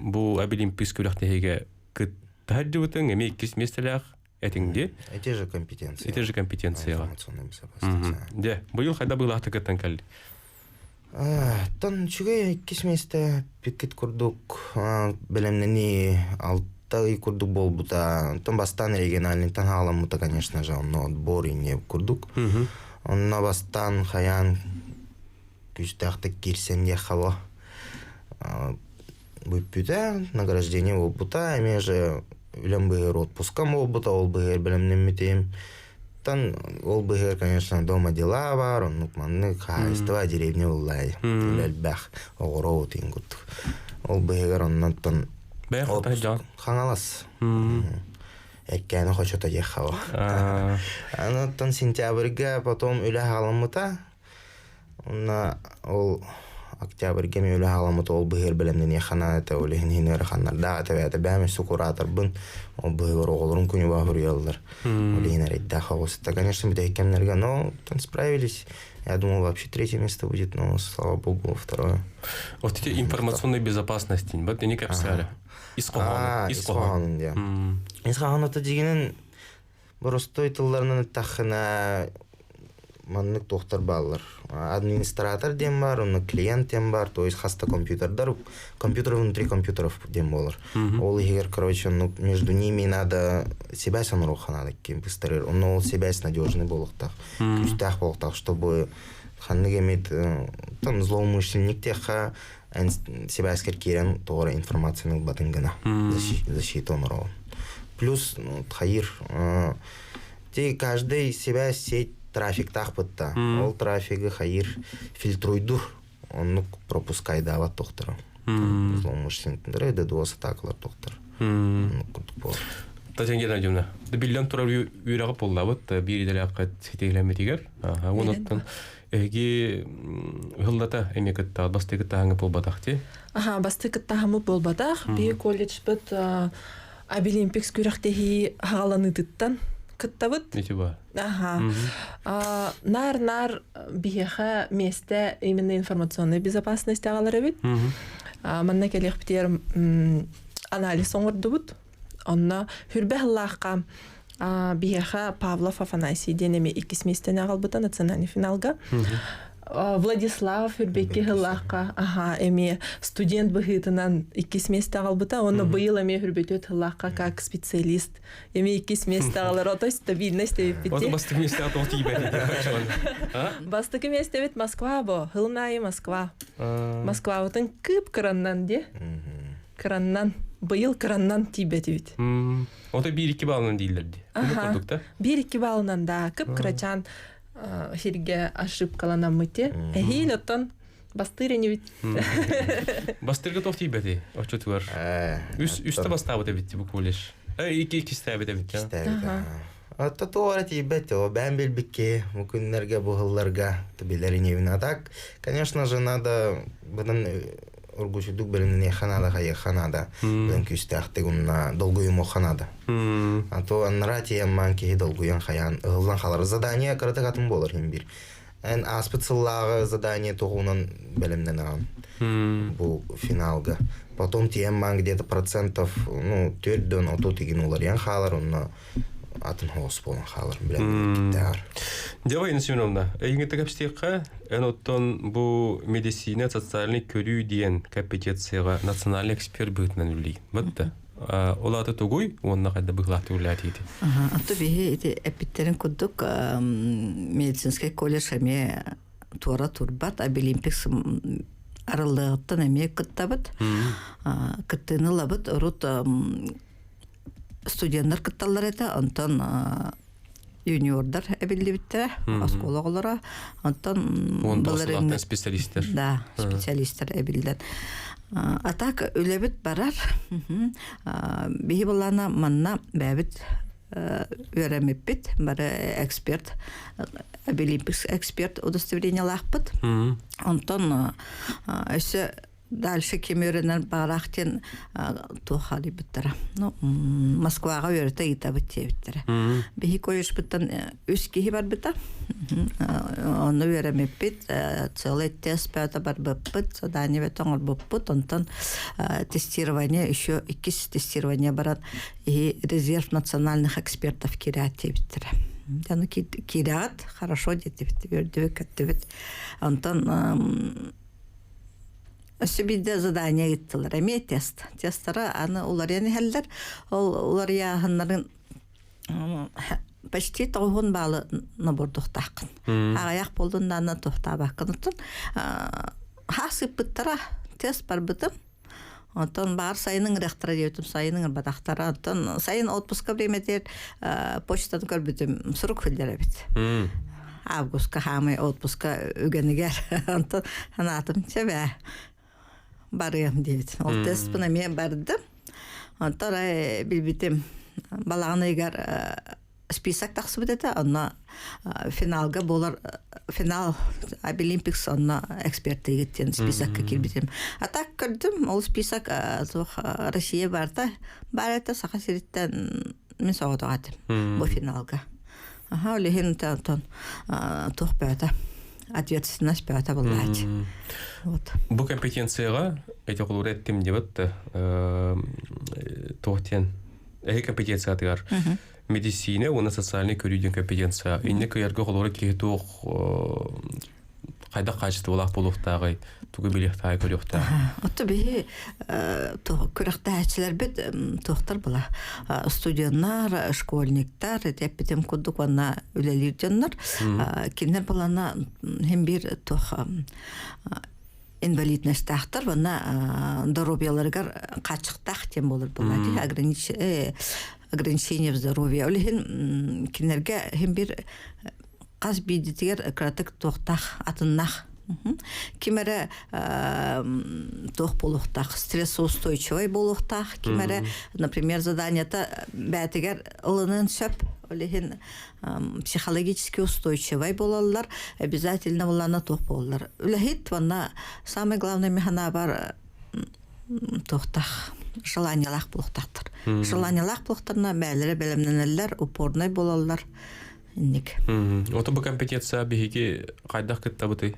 бу Абилимпийс күрэхтэһиигэ кыттаһар дьыбытыҥ эмиэ иккис миэстэлээх этиҥ Эти же компетенции. Эти же компетенцияға. Информационная безопасность. Дьэ, быйыл хайда быылаахтык кыттан кэлли? Тон үчүгэй иккис миэстэ пиккит курдук бэлэмнэнии алта ый курдук буолбута. Онтон бастаан региональныйтан хааламмыта, конечно же, онно отбор инне курдук. Онно бастаан хайаан күүстээхтик киирсэн диэххэ бүппүтэ, награждение буолбута, эмиэ же үлэм быһыыр отпускам буолбута, ол быһыыр бэлэмнэммитим. Тан ол быһыыр, конечно, дома дела бар, оннук маннык хаһаайыстыба деревня буллай, элбэх оҕоро отын курдук. Ол быһыгар оннуттан Хаҥалас. Эккээни хочото диэххэ Оттон сентябрьга потом үлэ халаммыта. Онно ол октябрьга эмиэ үлэ халаммыт ол быһыыр бэлэмнэниэххэ наада этэ ол иһин иһин ыараханнардаах этэ бэйэтэ бэйэм өссө кураторбын ол быһыгар оҕолорум күнү суруйаллар ол иһин эрэйдээх оҕуста конечно бүтэһик кэмнэргэ но там справились я думал вообще третье место будет но слава богу второе Вот эти информационной безопасности вот не кэпсээри ис хоһоону ис хоһоонун диэн ис хоһоону дьигинэн боростуой тылларынан эттэххинэ. маннык туохтар бааллар. Администратор диэн бар, онно клиент диэн бар, то есть хаста компьютердар, компьютер внутри компьютеров диэн буолар. Ол иһигэр, короче, ну, между ними надо связь оноруохха надо ким быстарыр. Онно ол связь надежный буолуохтаах, күүстээх буолуохтаах, чтобы ханнык эмит там злоумышленник теха связькер киирэн тоҕо информацияны ылбатын гына защита оҥороҕун. Плюс хайыр ти каждый себя сеть трафиктаах бытта. Ол трафигы хайыр фильтруйдур. Оннук пропускайдаабат тохторо. Злоумышленниктер ДДОС атакалар тохтор. Оннук курдук буолар. Татьяна Геннадьевна, биллэн турар үөрэҕи буоллабыт биир идэлээххит ситиһилэммитигэр. Онуттан эһиги ыһыллата эмиэ кытта бастыы кыттааһыҥҥа буолбатах ти. Аха, бастыы кыттааһыммыт буолбатах. Биһи колледжбыт Абилимпикс күрэхтэһии хаҕаланыытыттан кыттабыт. Ити ба. Аха. Нар-нар биһиэхэ миэстэ именно информационной безопасность аҕалар эбит. Манна кэлиэхпитигэр анализ оҥордубут. Онно хүрбэ сыллаахха биһиэхэ Павлов Афанасий диэн эми иккис миэстэни аҕалбыта национальный финалга. Владислав Хүрбекки сыллаахха аха эмиэ студент быһыытынан иккис миэстэ аҕалбыта уонна быйыл эмиэ Хүрбөтүөт сыллаахха как специалист эмиэ иккис миэстэ аҕалар ото стабильность эбиппит. Ото бастакы миэстэҕэ тоҕо тиийбэт Бастакы миэстэбит Москва бо, хылын аайы Москва. Москвабытын кып кыраннан диэ. Кыраннан, быйыл кыраннан тиийбэтибит. Ото биир-икки балынан дииллэр дии. Курдук да? Биир-икки балынан да, кып кырачаан сиргэ ошибкаланаммыт Эһиил оттон бастыыр инибит. Бастыырга туох тиийбэти оччотугар? Үс үстэ бастаабыт эбит бу колледж. Икки иккистээбит эбит. Иккистээбит. Отто туора тиийбэт, о бэйэм билбикки, бу күннэргэ, бу сылларга билэр инибин. А так, конечно же, надо быдан ургучудук бэлэмнэниэххэ наада, хайыахха наада. Быдан күүстээхтик уонна долгуйумуохха наада. А то аннараа тиийэн киһи долгуйан хайаан ыһыллан халар. Задание кыратык атын буолар иһин биир. Эн ааспыт сыллааҕы задание туһунан бэлэмнэнэҕин бу финалга. Потом тиийэн где-то процентов, ну, 40 игин уларыйан хаалар, онно атын хоос буолан хаалар билэн Дьэ, Инна Семеновна, эйигин кэпсиэххэ, эн оттон бу медицина социальный көрүү диэн компетенцияҕа национальный эксперт быһыытынан үлэлиигин. Батта. Ол аата тугуй уонна хайда быһыылаахтык үлэлээтигит? Антон биһи ити эппиттерин курдук медицинскэй колледж эмиэ туора турбат, Абилимпикс арыллыаҕыттан эмиэ кыттабыт. Кыттыыны ылабыт. Урут студеннар кытталлар этэ, онтон юниордар эбиллибиттэрэ, оскуола оҕолоро. Онтон былырыыҥҥы специалистер. Да, специалистер эбиллэн. А так үлэбит барар. Биһи былаана манна бэйэбит үөрэммиппит, бары эксперт, Абилимпикс эксперт удостоверениелаахпыт. Онтон өссө дальше ким үөрэнэр баҕалаах диэн туох арыйбыттара. Ну, Москваҕа үөрэтэ ыытабыт диэбиттэрэ. Биһи колледжпыттан үс киһи барбыта. Онно үөрэммиппит, целый тест бөтө барбыппыт, задание бөтө оҥорбуппут. Онтон тестирование, еще иккис тестирование баран и резерв национальных экспертов киирээт диэбиттэрэ. Аны киирээт, хорошо диэтибит, үөрдүбүт, көттүбүт. Онтон Өссө биирдэ задание ыыттылар. Эмиэ тест. Тесттара аны уларыйан иһэллэр. Ол уларыйааһыннарын почти тоҕуһун баалы нобордуохтааххын. Аҕыйах буоллун даҕаны туохтаабаккын. Оттон хаас ыыппыттара тест барбытым. Онтон баар сайын ыҥырыахтара диэбитим, сайын ыҥырбатахтара. Онтон сайын отпуска времятигэр почтаны көрбүтүм, сурук хүллэр эбит. Августка хаамай отпуска үгэнигэр. Онтон санаатым, чэ бээ, барыам диэбит. Ол тестпын эмиэ бардым. Онтон билбитим, балаҕан ыйыгар список тахсыбыт этэ онно финалга буолар финал Абилимпикс онно экспертыгыт диэн списокка киирбитим а так көрдүм ол список туох Россия барта бар этэ Саха сириттэн мин соҕотох этим бу финалга аха ол иһин онтон туох бөтө ответственность бөтө буллаачы вот бу компетенцияга эти холур эттим дебет туох диэн эһи компетенциятыгар. Медицина уонна социальный көрүү диэн компетенция. Инне кыйарга холоро киһи туох хайдах хаачыстыбалаах буолуохтааҕый, тугу билиэхтээҕий, көрүөхтээҕий? Отто биһи күрэхтэһээччилэрбит туохтар була студеннар, школьниктар, эппитим курдук уонна үлэлиир дьоннор. Кинилэр булана хим бир туох инвалидностаахтар уонна доруобуйаларыгар хааччахтаах диэн буолар буолла ограничение в здоровье. Ол иһин кинилэргэ хим бир хас биирдитигэр кыратык туохтаах атыннаах ким эрэ туох буолуохтаах стрессоустойчивай буолуохтаах ким эрэ например заданиета бээтигэр ылыныан сөп ол иһин психологически устойчивай буолаллар обязательно буллана туох буолаллар үлэһит уонна самое главное механабар туохтаах желаниялаах буолуохтаахтар желаниялаах буолуохтарына бээлэрэ бэлэмнэнэллэр упорнай буолаллар инник Ото бу компетенция биһиги хайдах кыттабытый?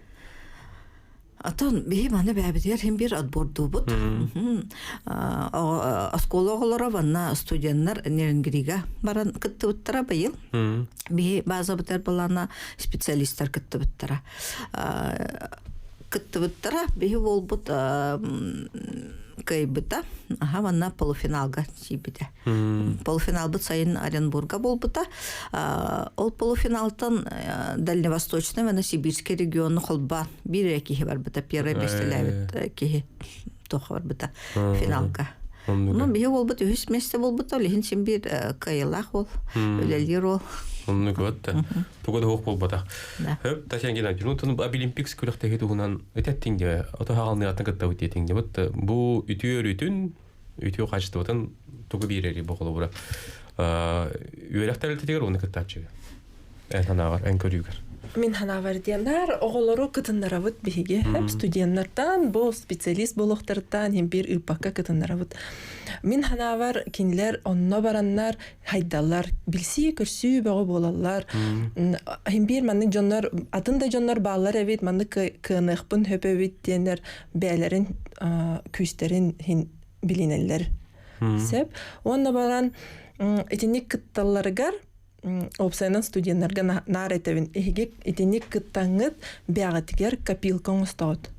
Отон биһи маны бэйэбитигэр хин бир отбордуубут. Оскуола оҕолоро уонна студеннар Нерюнгрига баран кыттыбыттара быйыл. Биһи базабытыгар былаана специалисттар кыттыбыттара. Кыттыбыттара биһи буолбут кыайбыта. Аха манна полуфиналга тиийбитэ. Полуфиналбыт сайын Оренбурга буолбута. Ол полуфиналтан Дальневосточный уонна Сибирский региону холбоон биир эрэ киһи барбыта. Первый миэстэлээбит киһи туох барбыта финалга. Ну, биһи буолбут үһүс миэстэ буолбута, ол иһин син биир кыайыылаах уол, үлэлиир уол. Оннук вот туга да суох буолбатах. Хөп, Татьяна Геннадьевна, ну, Абилимпикс күрэхтэһии туһунан этеттиҥ дии, ото хаалныгаттан кыттабыт диэтиҥ дии. Вот бу үтүө өрүтүн үтүө хаачыстыбатын тугу биэрэрий бу холобура үөрэх тэрилтэтигэр уонна кыттааччыга эн санааҕар эн көрүүгэр Мин санаабар диэннэр оҕолору кытыннарабыт биһиги студеннартан бу специалист буолуохтарыттан иһин биир ыыппакка кытыннарабыт. Мин санаабар кинилэр онно бараннар хайдаллар билсии көрсүү бөҕө буолаллар. Иһин биир маннык дьоннор атын да дьоннор бааллар эбит маннык кыаныахпын хөп эбит диэннэр бэйэлэрин күүстэрин иһин билинэллэр сөп. Уонна баран итинник кытталларыгар уопсайынан студеннарга наар этэбин эһиги итинник кыттаҥҥыт бэҕэтигэр копилка оҥостоҕут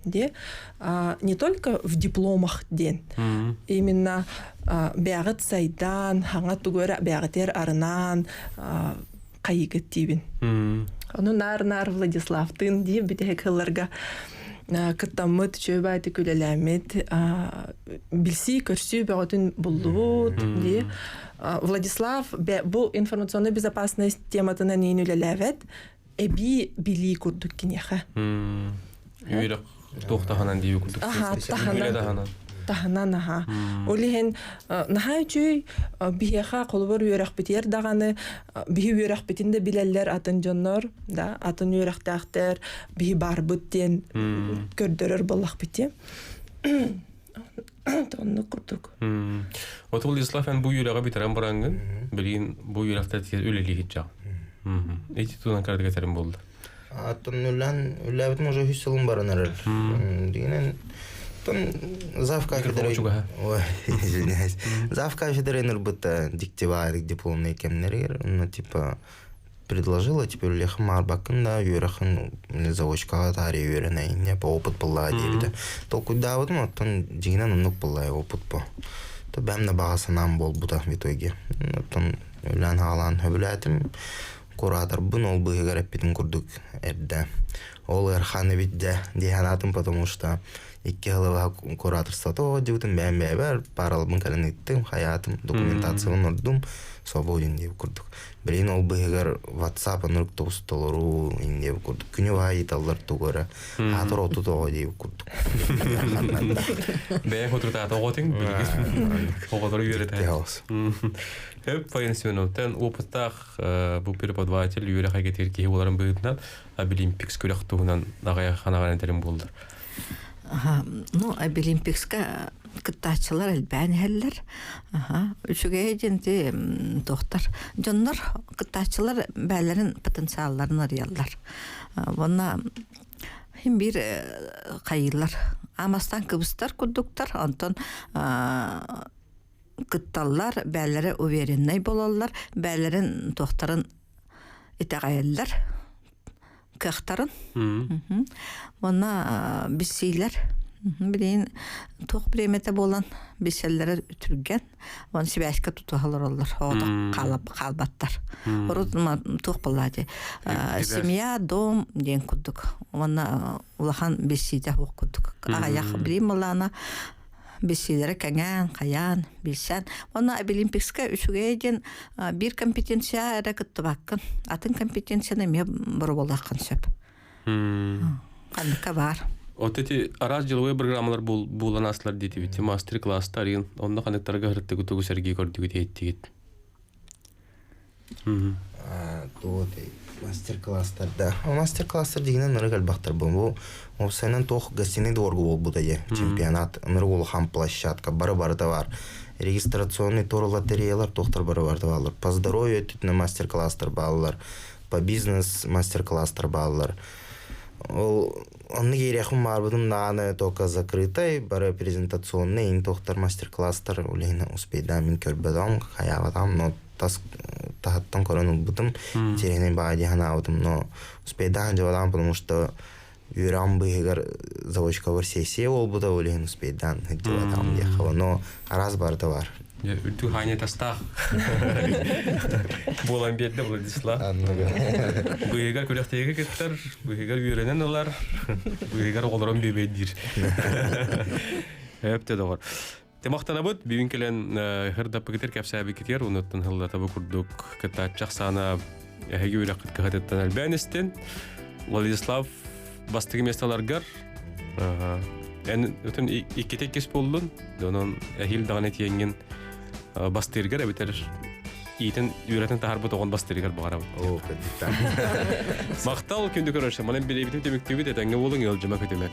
де не только в дипломах диэн именно бэҕит сайдан хаҥа тугу эрэ бэҕитигэр арынаан хайыгыт диибин ону наар-наар Владиславтыын дии бүтэһик сылларга кыттаммыт үчүгэй баайдык үлэлээммит билсии көрсүү бөҕөтүн буллубут дии Владислав бу информационная безопасность тематынан иин үлэлээбэт эбии билии курдук киниэхэ үөрэх туох таһынан дии курдук таһынан таһынан аха ол иһин наһаа үчүгэй биһиэхэ холобур үөрэхпитигэр даҕаны биһи үөрэхпитин да билэллэр атын дьоннор да атын үөрэхтээхтэр биһи баарбыт диэн көрдөрөр буоллахпыт диэн оннук курдук Отул Владислав эн бу үөрэҕи бүтэрэн бараҥҥын билигин бу үөрэхтэр үлэлииһит Ити туунан кыратык этэрим буолла. Аттан үллэн үллээбитим уже үс сылым баран эрэр. Дигинен тон зав кафедрой. Ой, извиняюсь. Зав кафедрой нырбыта диктиварик дипломный кемнеригер, ну типа предложила теперь үлэхин маарбаккын да үөрэхин заочкаҕа таарыйа үөрэнэйин по опыт буллаа диэбитэ. Толкуйдаабытым оттон дьиҥинэн оннук буллаа опыт по. То бэм да баҕа санаам буолбута в итоге. Оттон үлээн хаалаан сөбүлээтим. Кураторбын ол быыһыгар эппитим курдук эрдэ. Ол ыарахан эбит дьэ дии санаатым, потому что икки сылы кураторството оҕодьубутум бэйэм бэйэбэр паралабын кэлэн ыыттым, хайаатым, документациябын ордум, свободен диэбит курдук. Билигин ол быыһыгар WhatsApp оннук тобус толоруу диэбит курдук. Күнү баһа ыйыталлар тугу эрэ. Аатыр отут оҕо диэбит курдук. Бэйэҥ хотурутаата оҕотуҥ билигин оҕолору үөрэтэ. Хөп Фаина Семеновтан опыттаах бу преподаватель үөрэх эйгэтигэр киһи буоларын быһыытынан Абилимпикс күрэх туһунан аҕыйах ханаҕан этэрим буоллар. Ну, Абилимпикска кыттааччылар элбээн иһэллэр. Үчүгэйэ диэн ти туохтар дьоннор кыттааччылар бээлэрин потенциалларын арыйаллар. Уонна хим биир хайыылар. Амастан кыбыстар курдуктар, онтон кытталлар, бээлэрэ увереннай болаллар, бээлэрин туохтарын итэҕэйэллэр, кыахтарын. Уонна биссиилэр билигин туох бириэмэтэ буолан биссэллэрэ түргэн, уон сибээскэ тутуһа олороллор, оҕото хаалбаттар. Урут туох буоллаа дии, семья, дом диэн курдук. Уонна улахан биссиитэ суох курдук. Аҕыйах билим былаана биссиилэрэ кэҥээн, хайаан, билсэн. Уонна Абилимпикска үчүгэй диэн биир компетенция эрэ кыттыбаккын. Атын компетенцияны эмиэ боруобалааххын сөп. Ханныкка баар. Вот эти араас деловые программалар буолан аслар диэтибит. Мастер-класстар иин. Онно ханныктарга һырыттыгы тугу сэргии көрдүгүт иһиттигит. Туот мастер-класстарда. Мастер-класстар дигинен нырык элбахтар бу. Бу уопсайынан туох гостиный дворга буолбута дии. Чемпионат ынырык улахан площадка бары барыта бар. Регистрационный тур лотереялар туохтар бары барыта бааллар. По здоровью өттүтүнэ мастер-класстар бааллар. По бизнес мастер-класстар бааллар. Ол онно киириэхпин баарбытым даҕаны только закрытай, бары презентационный иҥ туохтар мастер-класстар улиһин успейдаан мин көрбөтөм, хайаабатам, но тас таһыттан көрөн ылбытым, интересный баа дии санаабытым, но успейдаан дьабалаан, потому что үөрэҕим быыһыгар заочкабар сессия буолбута, ол иһин успейдаан сылдьыбатаҕым диэххэ, но араас барыта бар. Үрдүк хааньа тастаах буолан биэрдэ Владислав. Быыһыгар күрэхтэһиигэ кыттар, быыһыгар үөрэнэн ылар, быыһыгар оҕолорун бүөбэйдиир. Өптө доҕор. Темахтанабыт бүгүн кэлэн хырдаппыкытыр кэпсээбиккитигэр онуттан хыллатабы курдук кыттааччы ахсаана эһиги үрэххит кыһатыттан элбээн истин. Владислав бастакы местоларгар эн өтөн икките иккис буоллун, онон эһиил даҕаны тиэҥҥин бастыыргар эбэтэр иитин үөрэтин таһарбыт оҕон бастыыргар баҕарабын. Оо, кырдьыктаах. Махтал күндү көрөөччү. Манан билэбитин түмүктүүбүт этэҥҥэ буолуҥ, ыалдьыма көтүмэ.